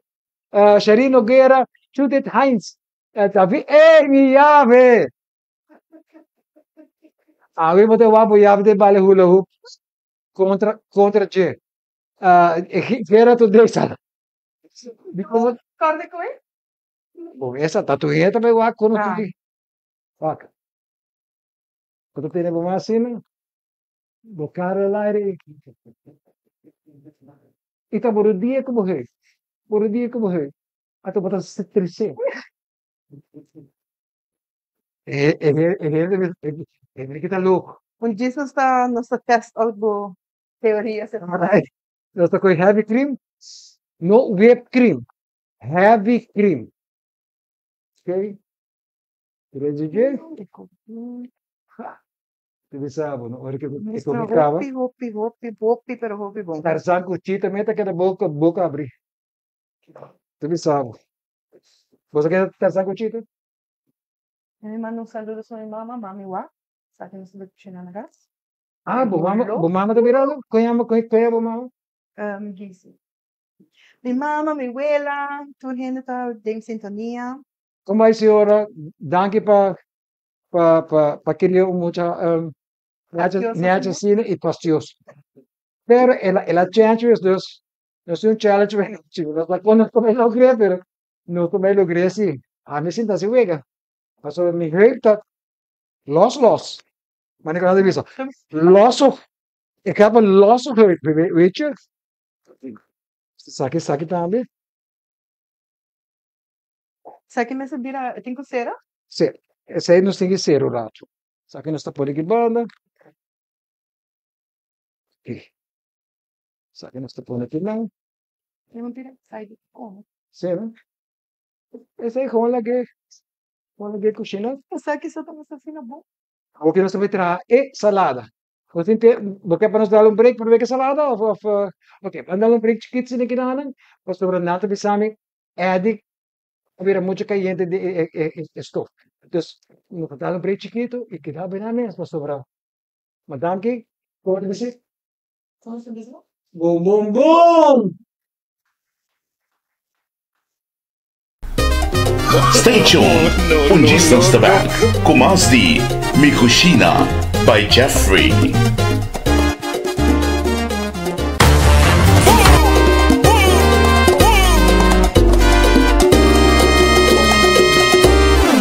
Sherry Noguera, Judith Heinz, David, ey mi yabe! Awe bo ta wak bo yabe ta bale hula hoop kontra kontra dje. Gera tur desa. Dikon? Kòrda ku e? Bon esa ta tur hende ta bai wak kono tur di. Wak. Bo ta tene bo man asina, bo kara al aire. I ta bo rodia ku bo hei, bo rodia ku bo hei, anto bo ta trisé. E e e hende e hende ki ta loko. Un Jesus ta nos ta test out bo teoria. Alright, nos ta kohe heavy cream, no whipped cream, heavy cream. Okay, tira dje. Ha! Te bisa bo no ora ke e komi kaba. Hopi hopi hopi hopi pero hopi bon. Tarzan ku Chita meta keda boka boka abri. Te bisa bo. Bo sa ken Tarzan ku Chita? Mi manda un saludo so mi mama, mami wak. Sa ke nos ta kushina na kas. Ah, bo mama, bo mama ta mirando? Kon yama, kon yama bo mama? Gisi. Mi mama, mi wela, tur hende ta den sintonia. Kon bai señora? Danki pa pa pa pa kria un mucha nechi asina y pastioso. Pero el a el a change pues dus nos tin un challenge nos ta con nos ta bay logr'é pero nos ta bay logr'é si. Ami sinta hasi wega pasobra mi heup ta los los manera ku nan ta bisa loso ik heb een losse heup weet je. Esaki esaki tambe. Esaki mester bira tin ku sera? Sí, esei nos tin ki sera un ratu. Esaki nos ta pone aki banda. Oké. Esaki nos ta pone aki nan. Mi bira excited pa kome. Sí, no? Esei gewoon lag'é, gewoon lag'é kushina. Esaki so ta mester asina bon. Awor ki nos ta bai traha e salada. Bo tin te, bo ke pa nos dal un break promé ku e salada of of oké, ban dal un break chikit asina kidanan pasobra nan ta bisa mi Eddie a bira mucho cayente di e e e stof. Dus nos a dal un break chikito y keda bena mes pasobra ma danki como ta bisa? Como ta bisa? Boom boom boom! Stay tuned, un djis nos ta back ku mas di Mi Cushina by Jeffrey.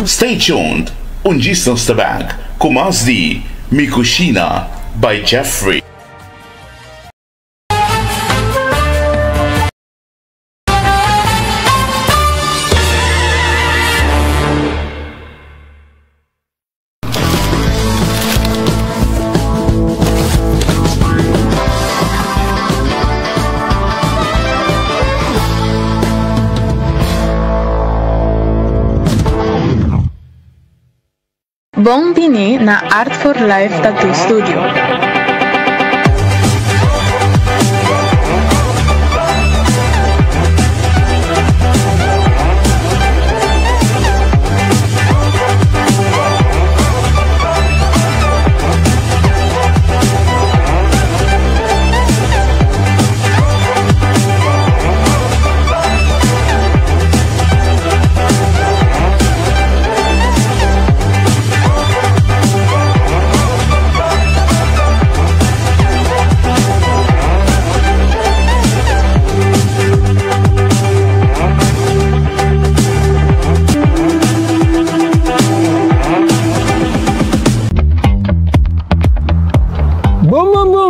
Stay tuned, un djis nos ta back ku mas di Mi Cushina by Jeffrey. Bon bini na Art for Life Tattoo Studio.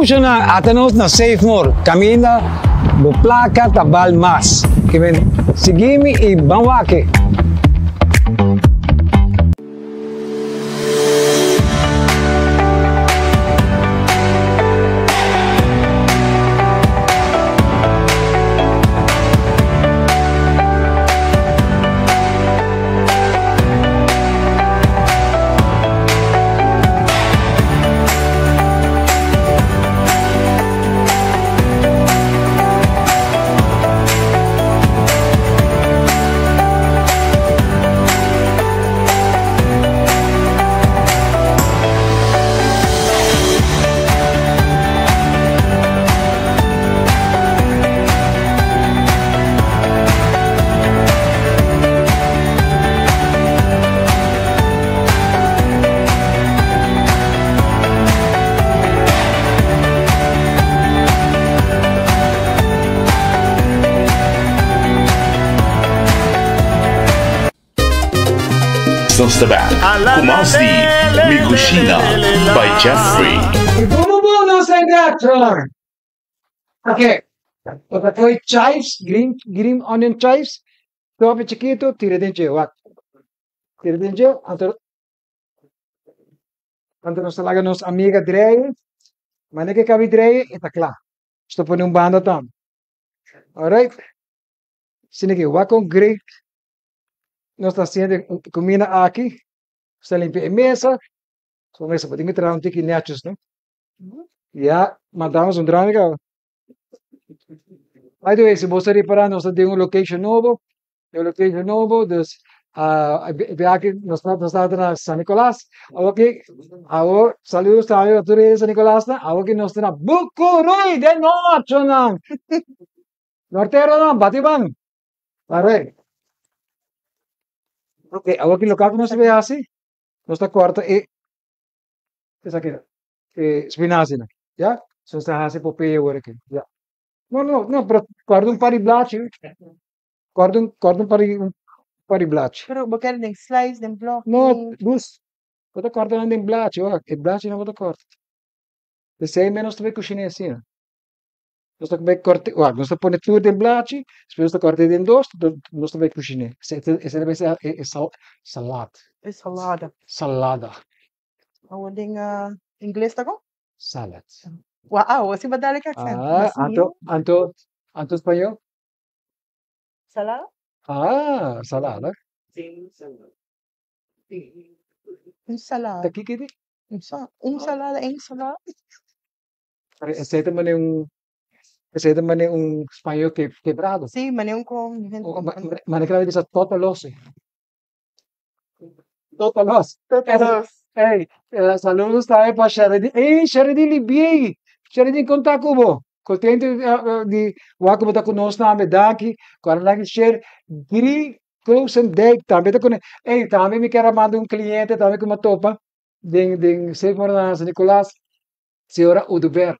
Muchanan, ata nos na Save More, kaminda bo plaka ta bal mas. Ke men, sigui mi i ban wak. Nos ta back ku mas di Mi Cushina by Jeffrey. Bobo bo nos a retro. Ok. Ota koy chives, green, green onion chives. Tope chiquito, tira den dje, wak. Tira den dje, anto anto nos ta laga nos amiga drei. Mane ke kabi drei, e ta kla. Nos ta pone un banda tambe. Alright. Asina ke wak kon great nos ta hasiendo e kumina aki. Nos ta limpia e mesa. So mesa bo tin ke traha un tiki nètjes, no? Ya, mandamos un drama kaba. By the way, si bo ta ripará nos ta den un location nobo, den un location nobo, dus e aki nos nos tabata na San Nicolas, awor ki awor saludos tambe pa tur hende di San Nicolas nan, awor ki nos ta na Bucuruy den nochonan. Norteronan, bati ban. Alright. Ok, awor ki loke ku nos ta bay hasi, nos ta kòrta e esaki e spinazinan, ya. So nos ta hasi popeye awor aki, ya. No, no, no, pero kòrda un par di blachi, kòrda un kòrda un par di un par di blachi. Pero bo kere den slice, den blòki? No, dus, bo ta kòrta nan den blachi, wak, e blachinan bo ta kòrta. P'esei mes nos ta bay kushiné asina. Nos ta bay kòrta, wak, nos ta pone tur den blachi, despues nos ta kòrta den dos, nos ta bay kushiné. Esei ta bay ser e salad. E salada. Salada. Awor den ingles ta kon? Salad. Wow, así bo dale ki accent. Ah, anto, anto, anto spañó? Salada? Ah, salada. Un salada. Ta kiko di? Un salada, ensalada. Pero esei ta manera un, esei ta manera un spañó kebrado. Sí, manera un kon hende konfundí. Manera ku nan ta bisa totolosi. Totolos. Totolos. Ey, saludos tambe pa Sheredin. Ey, Sheredin Libiey. Sheredin, kon ta ku bo? Kontento di wak ku bo ta ku nos tambe. Danki. Ku a like share. Gri Krosendijk tambe ta ku nos. Ey, tambe mi kier a manda un kliente tambe ku mi a topa den den Safe Morada San Nicolas. Señora Oduber.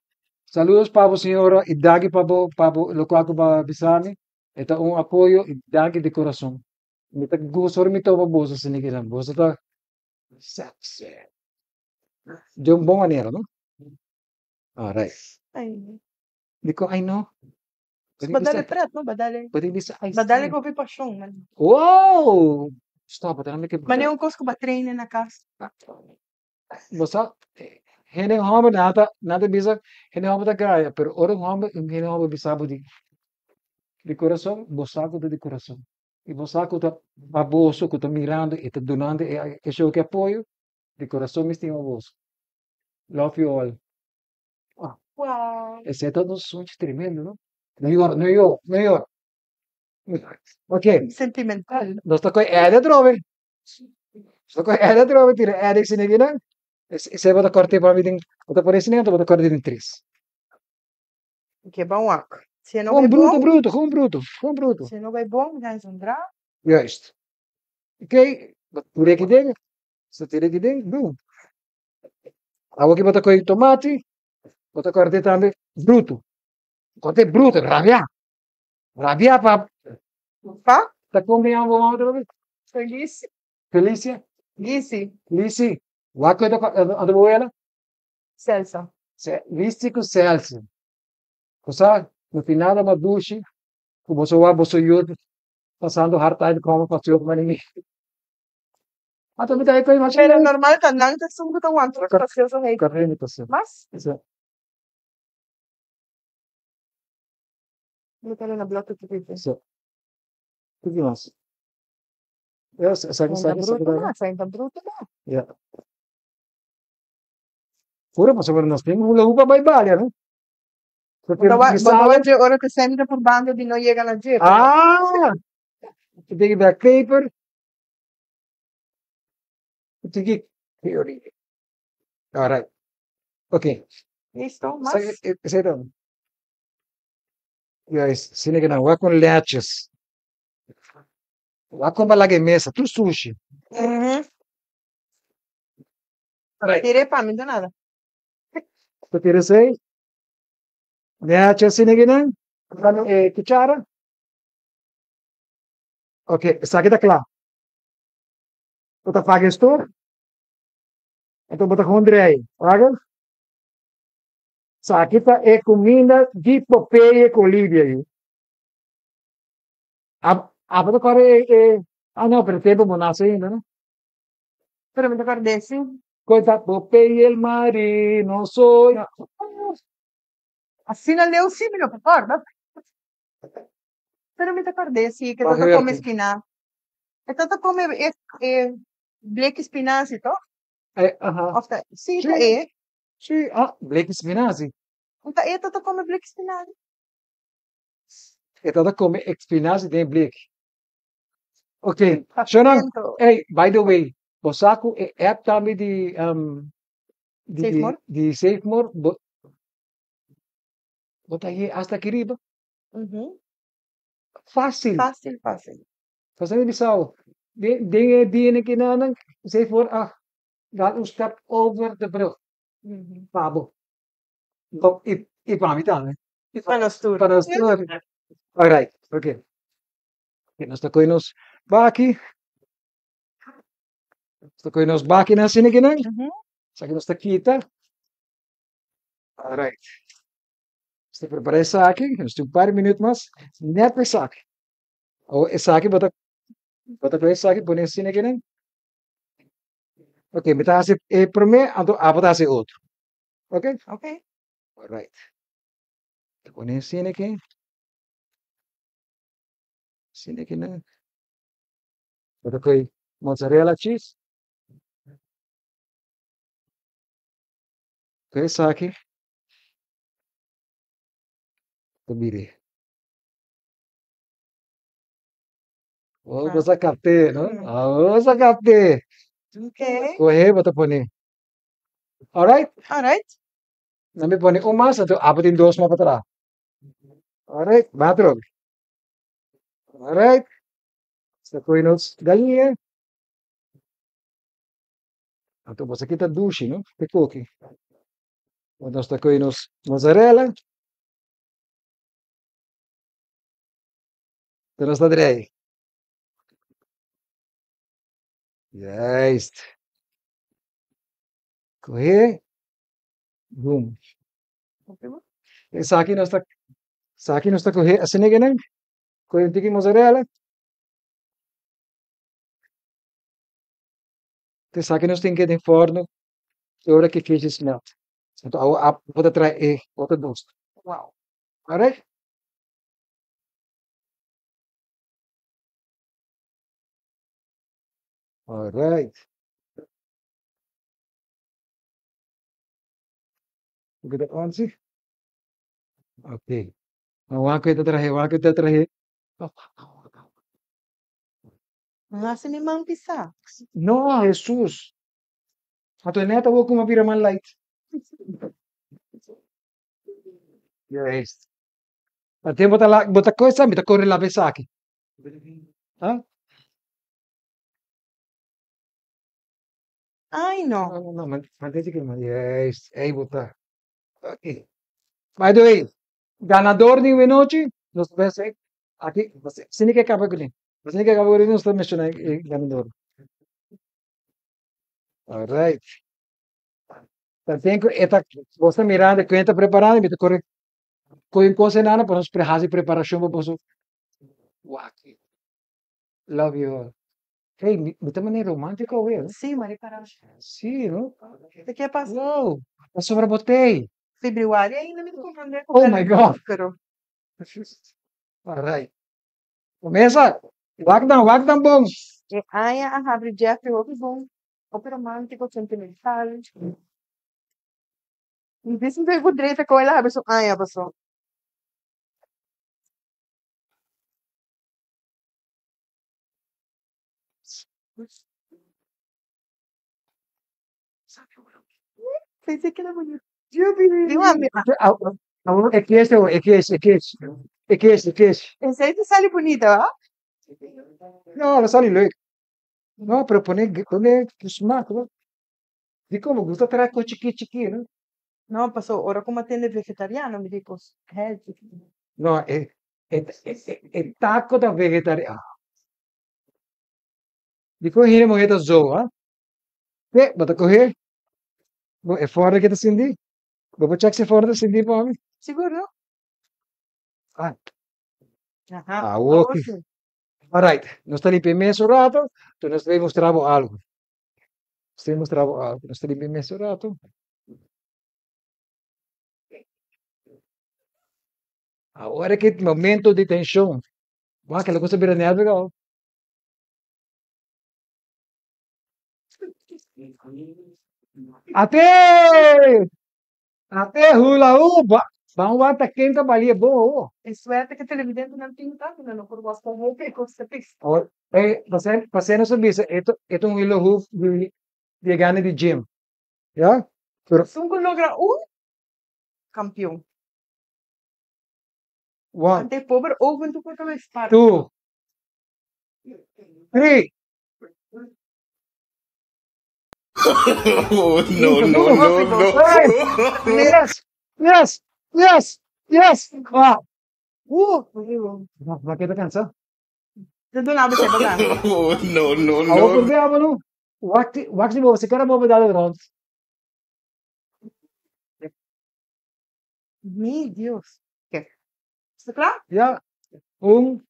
Saludos pa bo señora y danki pa bo pa bo lokual ku bo a bisa mi. E ta un apoyo y danki di kurason. Mi ta gusta ora mi topa boso asina kinan. Boso ta sexy. Di un bon manera, no? Alright. Ay. Dikon ay no? Bo dale pret, no? Bo dale. Bo tin bisa ay Bo dale ku hopi pashon, man. Wow! Stop, bo ta mi ke. Manera un kos ku bo a traina na kas. Bo sa, hende hòmber nan ta, nan ta bisa hende hòmber ta gaya, pero ora un hòmber, un hende hòmber bisa bo di di kurason, bo sa ku ta di kurason. I bo sa ku ta pa boso ku ta mirando i ta dunando e e show ki apoyo, di kurason mi stima boso. Love you all. Wow. Esei ta un sunchi tremendo, no? No yora, no yora, no yora. Ok. Sentimental. Nos ta kohe Ede atrobe. Nos ta kohe Ede atrobe, tira Ede esei akinan. Esei bo ta kòrt'é pa mi den, bo ta pone esei anto bo ta kòrt'é den tres. Ke ban wak. Si e no Gewoon bai bruto, bon. bruto, gewoon bruto, gewoon bruto. Si e no bai bon, mi ta zundra. Juist. Oké, bo tira aki den, bo tira aki den, boom. Awor ki bo ta kohe tomati, bo ta kòrt'é tambe bruto. Kòrt'é bruto, rabiá. Rabiá pa. Pa? Ta kon mi yama bo mama otra bes? Felicia. Felicia? Lisi. Lisi. Wak ku e ta, anto bo wela? Celsa. Whisky ku seltzer. Bo sa, no tin nada mas dushi ku boso wak boso yu pasando hard time kòmbe pasó ku manera mi. Anto mi ta e koe masha Pero nice. normal ta nan ta esun ku ta wanta los pasioso hei. Correcto, sí. Mas? Sí. Mi ta na bloke chikitu. Sí. Kiko mas? Ja, esaki, Esaki esaki, esaki bruto ta. mas, esaki ta bruto mas. Ja. Pura pasobra nos tin hula hoop a bai balia, no? Bo ta wa, bo ta wa dje ora ku sèn ta purbando di no yega na dje, pero. Ah! Tiki black paper. Tiki curry. Alright. Okay. Listo, mas? Esei ta. Juist, sine ke nan wak kon leches. Wak kon ba laga e mesa, tur sushi. Alright. Tira e pa mi, no ta nada. Ta tira esei. Leche sine ke nan. E kuchara. Ok, esaki ta kla. Bo ta paga e stof, enton bo ta gewoon drei. Wak? Esaki ta e kuminda di Popeye ku Olivia yu. Abo ta kòrda e e ah no, pero e tempu bo nase ainda no. Pero mi ta kòrda si. Kon ta Popeye el marino soy. Asina leu si mi no por kòrda. Pero mi ta kòrda si ke ta kome spina. E ta ta kome e e bleki spinazi toch? Aha. Of ta si ta e. Si, ah, bleki spinazi. Ta e ta ta kome bleki spinazi? E ta ta kome e spinazi den bleki. Ok, Shonan, ey, by the way, bo sa ku e app tambe di di Safemore? di Safemore, bo bo ta hañ'é asta aki riba. Fácil. Fácil, fácil. Pasobra mi bisa bo, den den e dianan kinanan, Safemore a dal un step over de brug pa bo. Bo i i pa mi tambe. Pa nos tur. Pa nos tur. Alright, ok. Nos ta kohe nos baki. Nos ta kohe nos bakinan asina kinan. Esaki nos ta kita. Alright. Nos ta prepara esaki. Nos tin un par di minuut mas. Net pa esaki. Awor esaki bo ta bo ta kohe esaki pone asina kinan. Ok, mi ta hasi e prome, anto abo ta hasi e otro. Ok? Ok. Alright. Ta pone asina aki. Asina aki nan. Bo ta kohe mozzarella cheese. Kohe esaki. Ta bira. Oh, bo sa kapte, no? Oh, bo sa kapte. Ok. Kohe bo ta pone. Alright? Alright. Nan mi pone un mas, anto abo tin dos mas pa traha. Alright, ba atrobe. Alright. Sa kohe nos galiña. Anto bo sa kita dushi, no? Te koki. Nos ta kohe nos mozzarella. Te nos ta drei. Juist. Kohe. Boom. Esaki nos ta esaki nos ta kohe asina kinan. Kohe un tiki mozzarella. Esaki nos tin ke den forno te ora ke keshi smelt. Anto awo bo ta trae e otro dos. Wow. Alright. Alright. Look at that onsi. Okay. Wak ku ta trahe, wak ku ta trahe. No hasi mi man pisá. No, Jesus. Anto neta wou kuma bira man light. Juist. Pa tempo ta la, bo ta koe sa, mi ta kore laba esaki. Ha? Ay, no. No, no, no, mantente ki man. Juist, ey bo ta. Ok. By the way, ganador di wenochi, nos ta bes aki, sini ke kaba kuné. Sini ke kaba kuné, nos ta menshoná e ganador. Alright. Tanten ku e ta, bo ta mirando ku e ta preparando, mi ta kore kohe un kos enana pa nos hasi preparashon pa boso wak. Love you all. Hey, mi mi ta manera romántico awe, no? Sí, mari para. Sí, no? Te ke pasa? Wow, pasobra bo t'ei. Februari ainda mi ta comprende Oh my God. Pero. Alright. Mesa, wak dan, wak dan bon. E aña a habri Jeffrey hopi bon, hopi romántico, sentimental. Mi dicen cu dreta cu el a habri su aña paso. Pensé que era bonito. Awor e kies awor, e kies, e kies, e kies, e kies. Esei ta sali bunita, wa? No, lo sali leuk. No, pero pone, pone ku smak, no? Dikon bo gusta traha kos chikí chikí, no? No, paso ora ku mi a tende vegetariano mi di kos healthy. No, e e e e taco ta vegetariano. Dikon hende muhé ta zo, ha? Te, bo ta kohe bo e forno ke ta sindi? Bo por check si e forno ta sindi pa mi? Sigur no? Ah. Aha. Awor ki. Alright, nos ta limpia e mes un rato, enton nos ta bay mustra bo algo. Nos ta bay mustra bo algo. Nos ta limpia e mes un rato. Awor ki momento di tenshon. Wak, e lo cosa bira nervio gau. Ate! Ate hula hoop! Ban wak ta ken ta balia bon awo. E suerte ku televidentenan tin ta ku nan no por wak kon hopi e kos ta pis. Awor, e pasé pasé nos a bisa e ta e ta un hula hoop di di e gana di gym. Ya? Pero. Esun ku logra un kampion. One. Ante e pober oven tur por kabes parti. Two. Three. No, no, no, no. Yes, yes, yes, yes. Ah. Ma ke ta kansa? Te duna bo seba gana. No, no, Awor no. por bia bo no. Wak wak si bo si kara bo dal rond. Mi Dios. Ke. Sta kla? Ja. Un.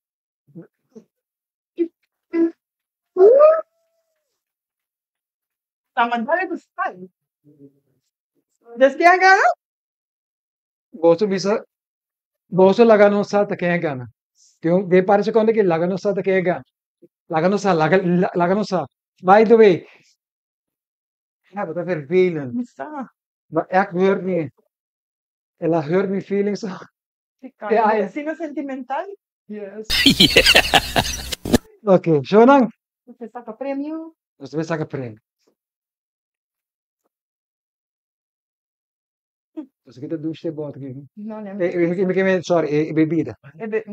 Ta mandale ku style. Des ken a gana? Boso bisa, boso laga nos sa ta ken a gana. Den den par di sekondo aki laga nos sa ta ken a gana. Laga nos sa, laga laga nos sa. By the way, ja, bo ta vervelend. Mi sa. Maar echt hurt me. El a hurt mi feelings. Ja, asina sentimental. Yes. Ok, shownan. Nos ta saka premio. Nos ta saka premio. Nos kita douche te bot aki. No, no. Eh, sorry, e bebida. E be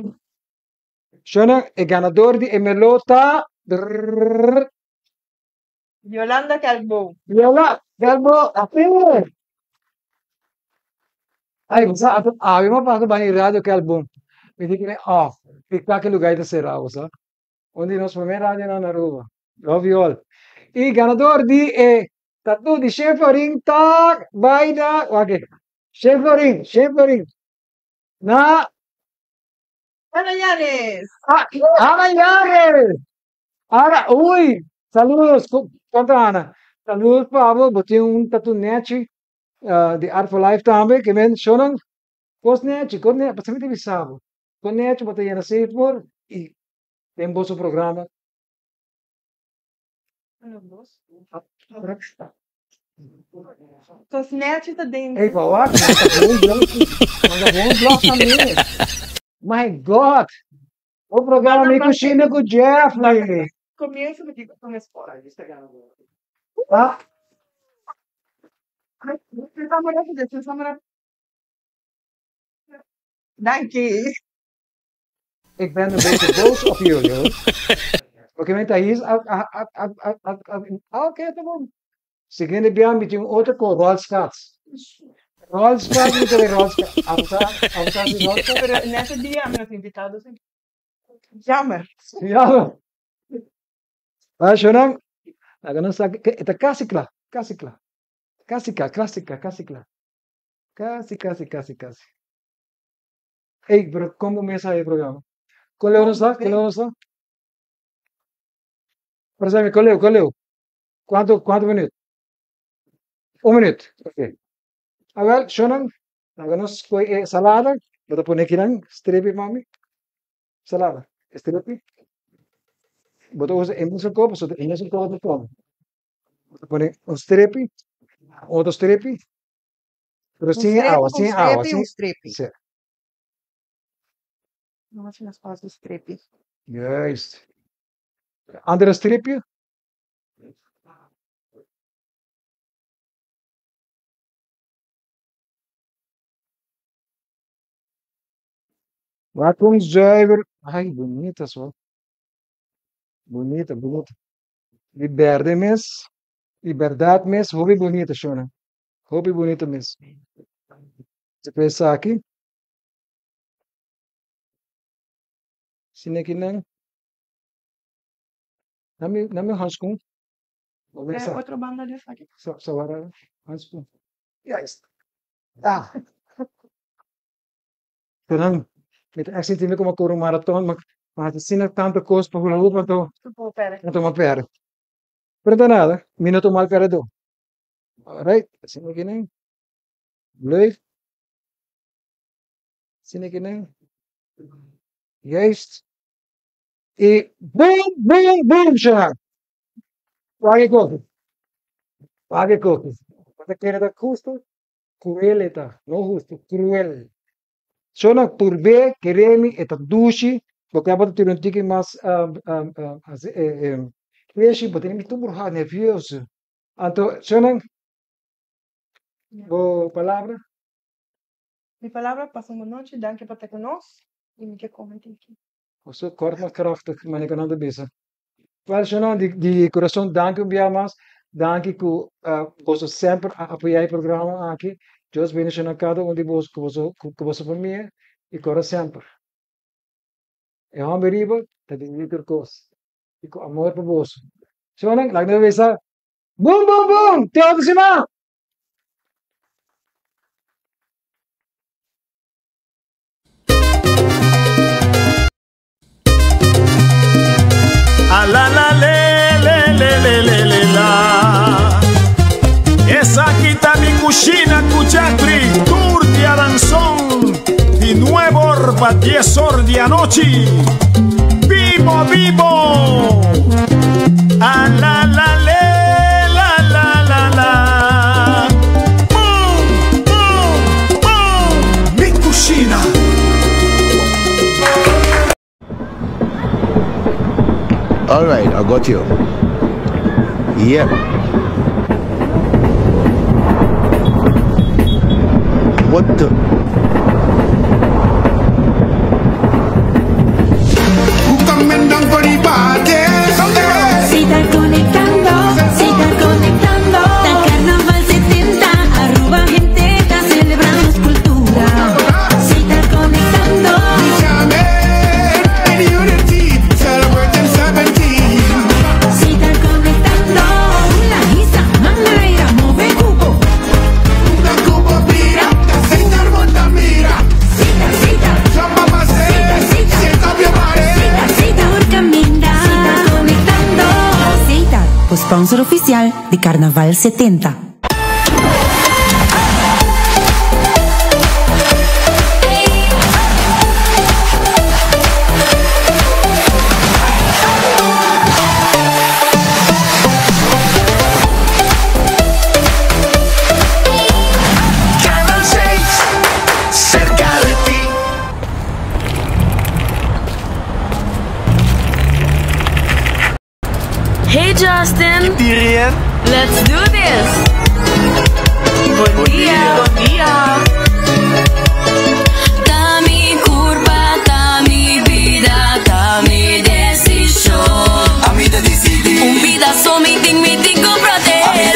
Shownan, e ganador di e melo ta Yolanda Kelbo. Yola Kelbo, ape! Ay, bo sa, awe mi a pasa bani Radio Kelbo. Mi di kende, oh, pika ki lugar ta sera, bo sa. Un di nos prome radionan na Aruba. Love you all. Y ganador di e tatu di Shen Florin ta bai na, wak, Shen Florin, Shen Florin. Na Ana Yanes. Ah, Ana Yanes! Ana, uy! Saludos, kontra Ana. Saludos pa abo, bo tin un tatu nechi di Art for Life tambe, ke men shownan kos nechi, kos nechi, pasobra mi ta bisa bo, kos nechi bo ta yena Safemore i den boso programa. Kos nechi ta den. Ey, pa wak, nan ta bon blòf, nan ta bon blòf tambe. My God! O programa Mi Cushina cu Jeffrey. Comienzo mi dico con esposa. Ah. Danki. Ik ben een beetje boos op jullie hoor. Porque mi ta his a a a a a a a oké ta bon. Siguiente bia mi tin un otro con rolschats. Rolschats mi ta bay rolschats. Abo sa abo sa si rolschats? Pero net e dia mi nos invitado si. Jammer. Jammer. Ba shonan, laga nos sa e ta casi cla, casi cla. Kasi kla, kasi kla, kasi kla. Kasi, kasi, kasi, kasi. Ey, pero kon bo mes a e programa? Kon leu nos ta? Kon leu nos ta? Presente, kon leu, kon leu? Kuantu, kuantu minuut? Un minuut, ok. Awel, shownan, laga nos kohe e salada, bo ta pone kinan, strepi mami. Salada, strepi. Bo ta usa e mesun kos, pasobra e mesun kos ta kome. Bo ta pone un strepi, otro strepi, pero Un sin strepi, awa, un sin awa, strepi, sin, un strepi. sí. No haci nos pas di strepi. Juist. Andere strepi. Wak un zuiver. Ay, bunita so. Bunita, bunita. Di berde mes. Di berdad mes. Hopi bunita, shona. Hopi bunita mes. Despues esaki. Asina kinan. Dame, dame un handschoen. Bo Eh, mesa. otro banda di esaki. So, so, handschoen. Juist. Ah. Pero mi ta sinti mi como kore un maraton, ma ma asina tantu kos pa hula hoop, anto Supongo pere. anto m'a pèrdè. Pero no ta nada, mi no ta un mal pèrdèdó. Alright, asina kinan. Leuk. Asina kinan. Juist. I boom, boom, boom, shana. Wak e koki. Wak e koki. Bo ta kere ta hustu? Cruel e ta, no hustu, cruel. Shona purb'é, kere mi, e ta dushi, bo ke bo ta tira un tiki mas freshi, bo tene mi tur burhá, nervioso. Anto, shona, bo palabra? Mi palabra, pasa un bon nochi, danki pa ta ku nos i mi ke kome tiki. Boso kort mas krachtig, manera ku nan ta bisa. Wel, shona, di di kurason danki un bia mas. Danki ku boso semper a apoyá e programa aki. Dios bendishoná kada un di boso ku boso ku boso famia i kora semper. E hòmber riba ta disidí tur kos i ku amor pa boso. Shona, laga nos bisa, Bum bum bum! Te otro siman! A la la le le le le le le la. Esaki ta mi kushina ku Jeffrey tur di Adanson di nuebe or pa dies or di anochi. Bibo bibo! A la la le la la la la. Boom boom boom! Mi kushina. All right, I got you. Yep. What the? Si ta conectando, si ta conectando. Ta Carnaval 70, Aruba hende ta celebra nos cultura. Si ta conectando. Si ta conectando. Hula, hisa, man na aire, move cubo. Sita, sita. Sita, sita. Sita, sita. Tur caminda. Si ta conectando. Sita, sponsor oficial di Carnaval 70. Canal 6, cerca de ti. Hey Justin! Let's do this! Bon dia! Bon dia! Ta mi curpa, ta mi bida, ta mi decision. Ami ta dicidi. Un bida so mi tin, mi tin cu protege.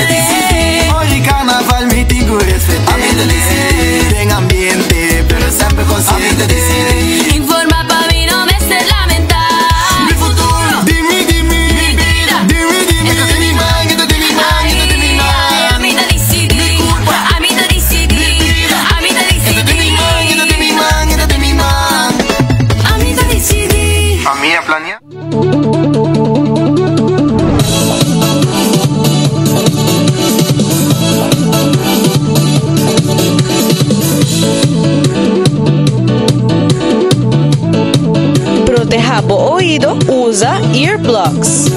Hoy carnaval mi tin cu respeta. Ami ta dicidi. Den ambiente, pero semper consciente. Ami ta dicidi. Informa pa mi no mester lamenta. Mi futuro, di mi, di mi. Mi bida. Di mi, di mi. E ta den mi man, e ta den mi man, e ta den mi man. Ay, ami ta dicidi. Starbucks.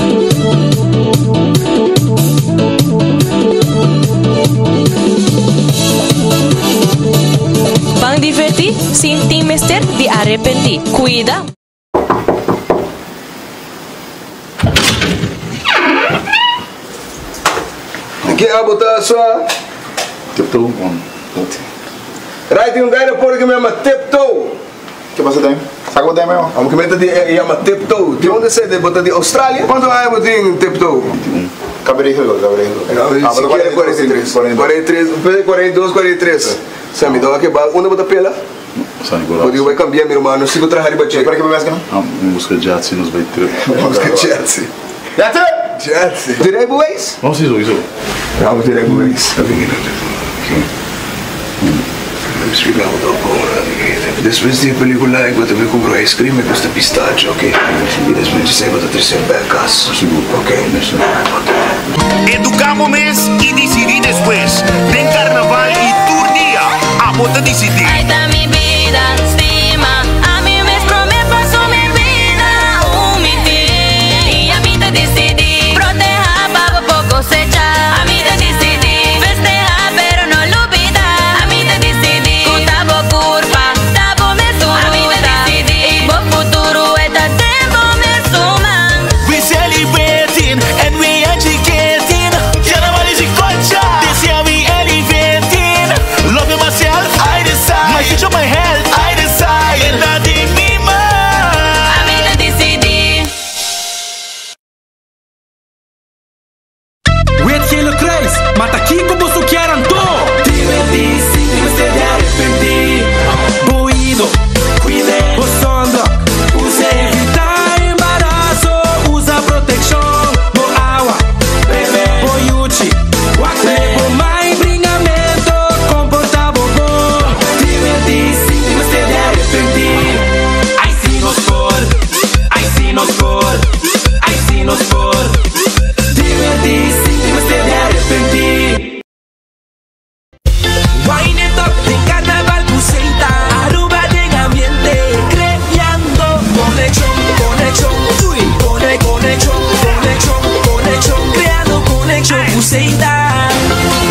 Ban diverti sin tin mester di arepenti. Cuida. Di ke abo ta swa? Tiptoe on dat. Right tin un guy na por ke mi yama Tiptoe. Ke pasa den? Sa ku bo den meo? Amo ke mi ta di e yama Tiptoe. Di unda esei? Bo ta di Australia? Kuantu aña bo tin Tiptoe? 21. Kabe regel gor, kabe regel gor. Ah, bo ta 43. 43, 42, 43. Sa mi ta wak e bal. Unda bo ta pela? San Nicolas. Bo di bo bai kambia mi ruman, nos tin ku traha riba dje. Para ke bo mes gana? Ah, mi buska Jetsi, nos bai trip. Buska Jetsi. Jetsi! Jetsi. Di rijbewijs? No, si, sowieso. Ja, bo tin rijbewijs. Ta bini na Mi splika bo ta ora. Despues di e pelikula bo ta bai kumpra ice cream e gusta pistacho, ok? I despues di esei bo ta trese bek kas. Sigur. Ok. Eduká bo mes i disidí despues. Den karnaval i tur dia abo ta disidí. Ai ta mi bida stima ami mes prome paso mi bida un mi tin y ami ta dicidi proteha pa bo por cosecha ami ta dicidi festeha pero no lubida ami ta dicidi cu ta bo curpa ta bo mesun ami ta dicidi y bo futuro e ta den bo mesun man. We celebrating and we educating. Carnaval is a culture. This year we elevating. Loving myself, I decide. My future, my health, I decide. And I did me man. Ami ta dicidi. Wit Gele Kruis, ma ta kiko boso kier anto? Divertí sin tin mester di arepentí. Bo oido, cuid'é. Bo sunblock, us'é. Evitá embaraso, usa proteccion. Bo awa, bebe. Bo yuchi, wak p'é. Bo mai bringamento, comportá bo bon. Divertí sin tin mester di arepentí. Ai si nos por, ai si nos por, ai si nos por. Divertí sin tin mester di arepentí. Wine it up den carnaval cu Seita. Aruba den ambiente, creando conexion, conexion, uy, cone, conexion, conexion, conexion, creando conexion cu Seita.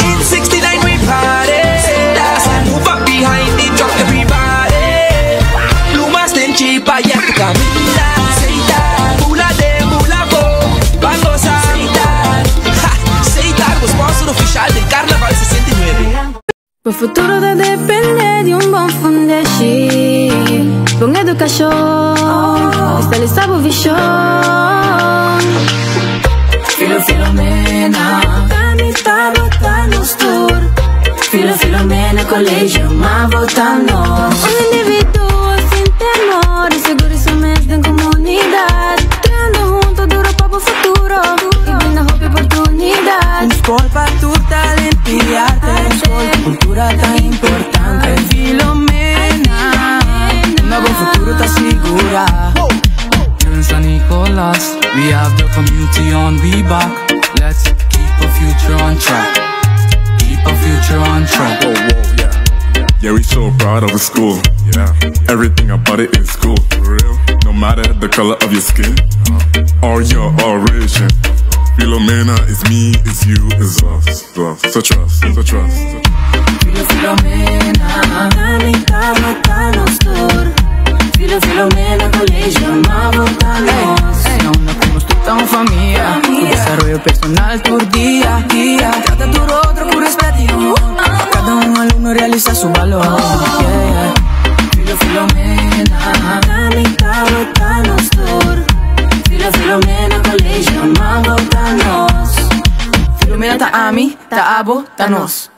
In 69 we party, Seita. Move up behind the drop everybody. Lumas den chipa ya tu camina, Seita. Bula den bula bo, ban goza, Seita. Ha, Seita, bo sponsor oficial den Carnaval 69. Bo futuro ta depende di un bon fundeshi, bon educacion, estalisa bo vision. Filo Filomena, ta mi ta bo ta nos tur. Filo Filomena Colegio, ma bo ta nos. Un individuo sin temor y seguro y su mes den comunidad. Trahando hunto duro pa bo futuro y brinda hopi oportunidad. Un skol pa tur talento y arte. Un skol cu cultura ta importante. Filomena, unda bo futuro ta sigura. Here in San Nicolas, we have the community on we back. Let's keep our future on track. Keep our future on track. Whoa, whoa, yeah. Yeah, we so proud of the school. Yeah. Everything about it is cool. For real. No matter the color of your skin or your origin. Filomena is me, is you, is us. Us. So trust, so trust. Filo Filomena, Ta mi ta bo ta nos tur. Filo Filomena Colegio, ma bo ta nos. Na unda cu nos tur ta un famia. Cu desaroyo personal tur dia, dia. Trata tur otro cu respet y amor. Pa cada un alumno realisa su balor. Yeah, yeah. Filo Filomena, Ta mi ta bo ta nos tur. Filo Filomena Colegio, ma bo ta nos. Filomena ta ami, ta abo, ta nos.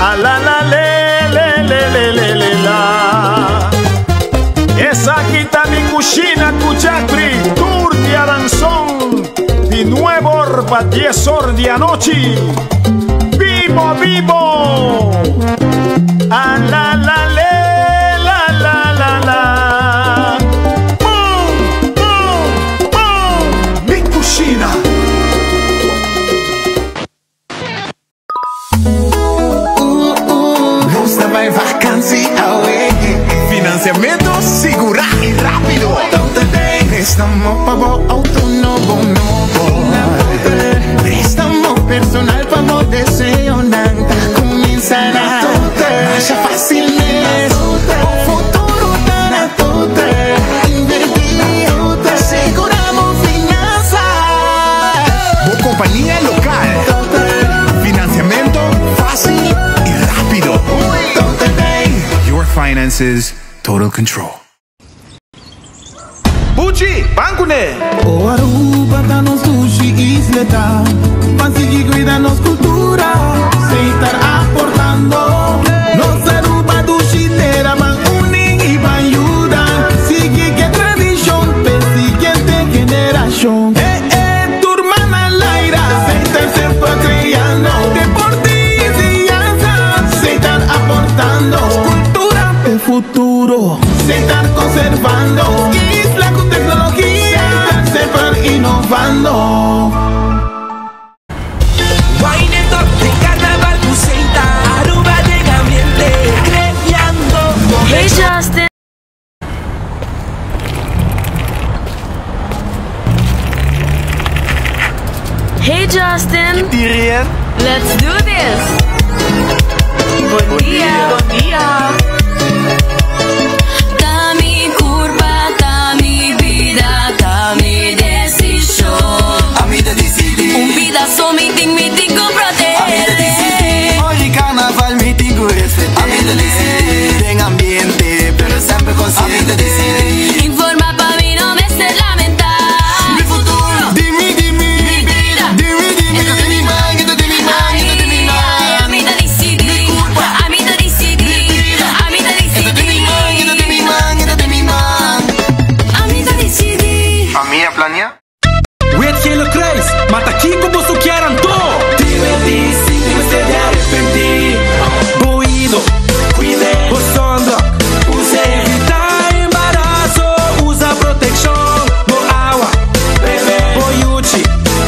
A la la le le le le le le la. Esaki ta Mi Cushina cu Jeffrey tur diaranson di nueb'or pa dies'or di anochi. Bibo bibo! A la la le la la la la. Boom boom boom! Mi Cushina. Financiamento sigurá i rápido. Préstamo pa bo auto nobo nobo. Préstamo personal pa bo deseonan. Ta kuminsá na Masha fásil mes. Bo futuro ta na Total. Invertí, sigurá bo finansa. Bo kompania lokal. Financiamento fásil i rápido. Your finances, total control. Buchi, ban kuné! O Aruba ta nos dushi isla ta Pa sigui cuida nos cultura Setar aportando Nos Aruba dushi tera Ban uni y ban yuda Sigui cu e tradicion P'e siguiente generacion Eh eh, tur man al aire Setar semper creando Deporte y enseñanza Setar aportando Cultura p'e futuro Setar conservando Isla cu tecnologia Setar semper innovando. Wine it up den Carnaval cu Setar Aruba den ambiente creando Hey Justin. Hey Justin. Let's do this. Bon dia. Bon dia. Ta mi curpa, ta mi bida, ta mi decision. Ami ta dicidi. Un bida so mi tin, mi tin cu protege. Ami ta dicidi. Ora carnaval mi tin cu respeta. Ami ta dicidi. Den ambiente, pero semper consciente. Ami ta dicidi. Informa pa mi no mester lamenta. Mi futuro, di mi, di mi. Mi bida, di mi, di mi. E ta den mi man, e ta den mi man, e ta den mi man. Ami ta dicidi. Mi curpa, Ami ta dicidi. Mi bida, Ami ta E ta den mi dicidi. man, e ta den mi man, e ta den mi man. Ami ta dicidi. Famia planea? Wit Gele Kruis, ma ta kico boso kier anto? Diverti sin tin mester di arepenti. Bo oido, cuide. Bo sunblock, use. Evita embarazo, usa proteccion. Bo awa, bebe. Bo yuchi,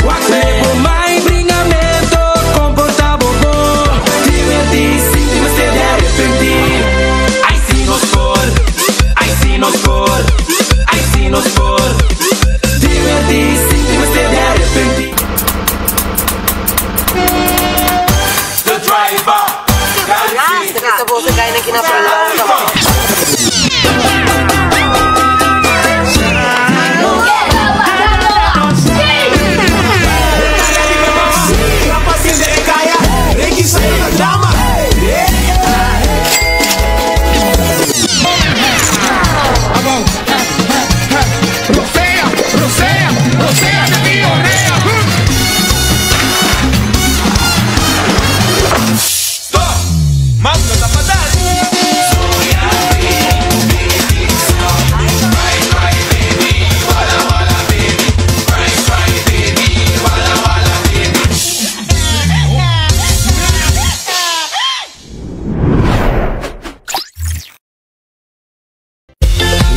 wak Bo mai bringamento, comporta bo bon. Diverti sin tin mester di arepenti. Ay si nos por, ay si nos por, ay si nos por. Diverti sin tin mester di arepenti. The driver. Esta voz cai aqui na Rosea, Rosea, Rosea de mi orea. Stop! Mas no ta pa dal.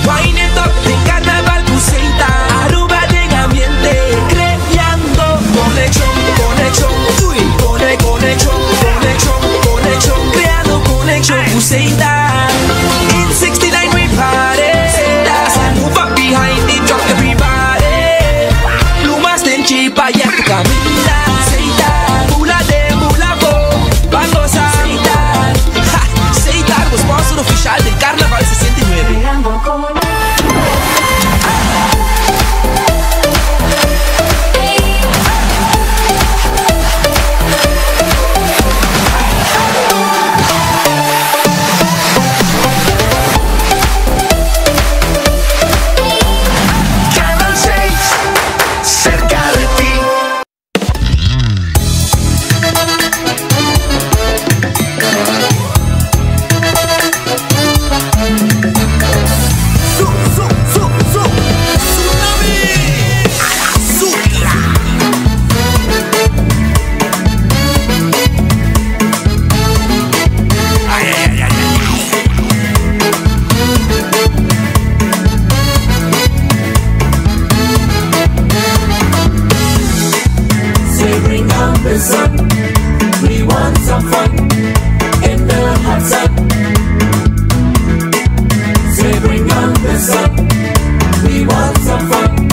Wine it up den Carnaval cu Setar Aruba den ambiente creando conexion, conexion, uy, cone, conexion, conexion, conexion, creando conexion cu Setar. In 69 we party. As I move up behind the drop everybody. Lumas den chipa ya tu camina. Setar, bula de bula bo, ban goza. Setar, ha, Setar, bo sponsor oficial di Carnaval 69. Canal 6, cerca de ti. Su, su, su, su, tsunami. A la sutra. Ay, ay, ay, ay, ay. Se brincan pensando.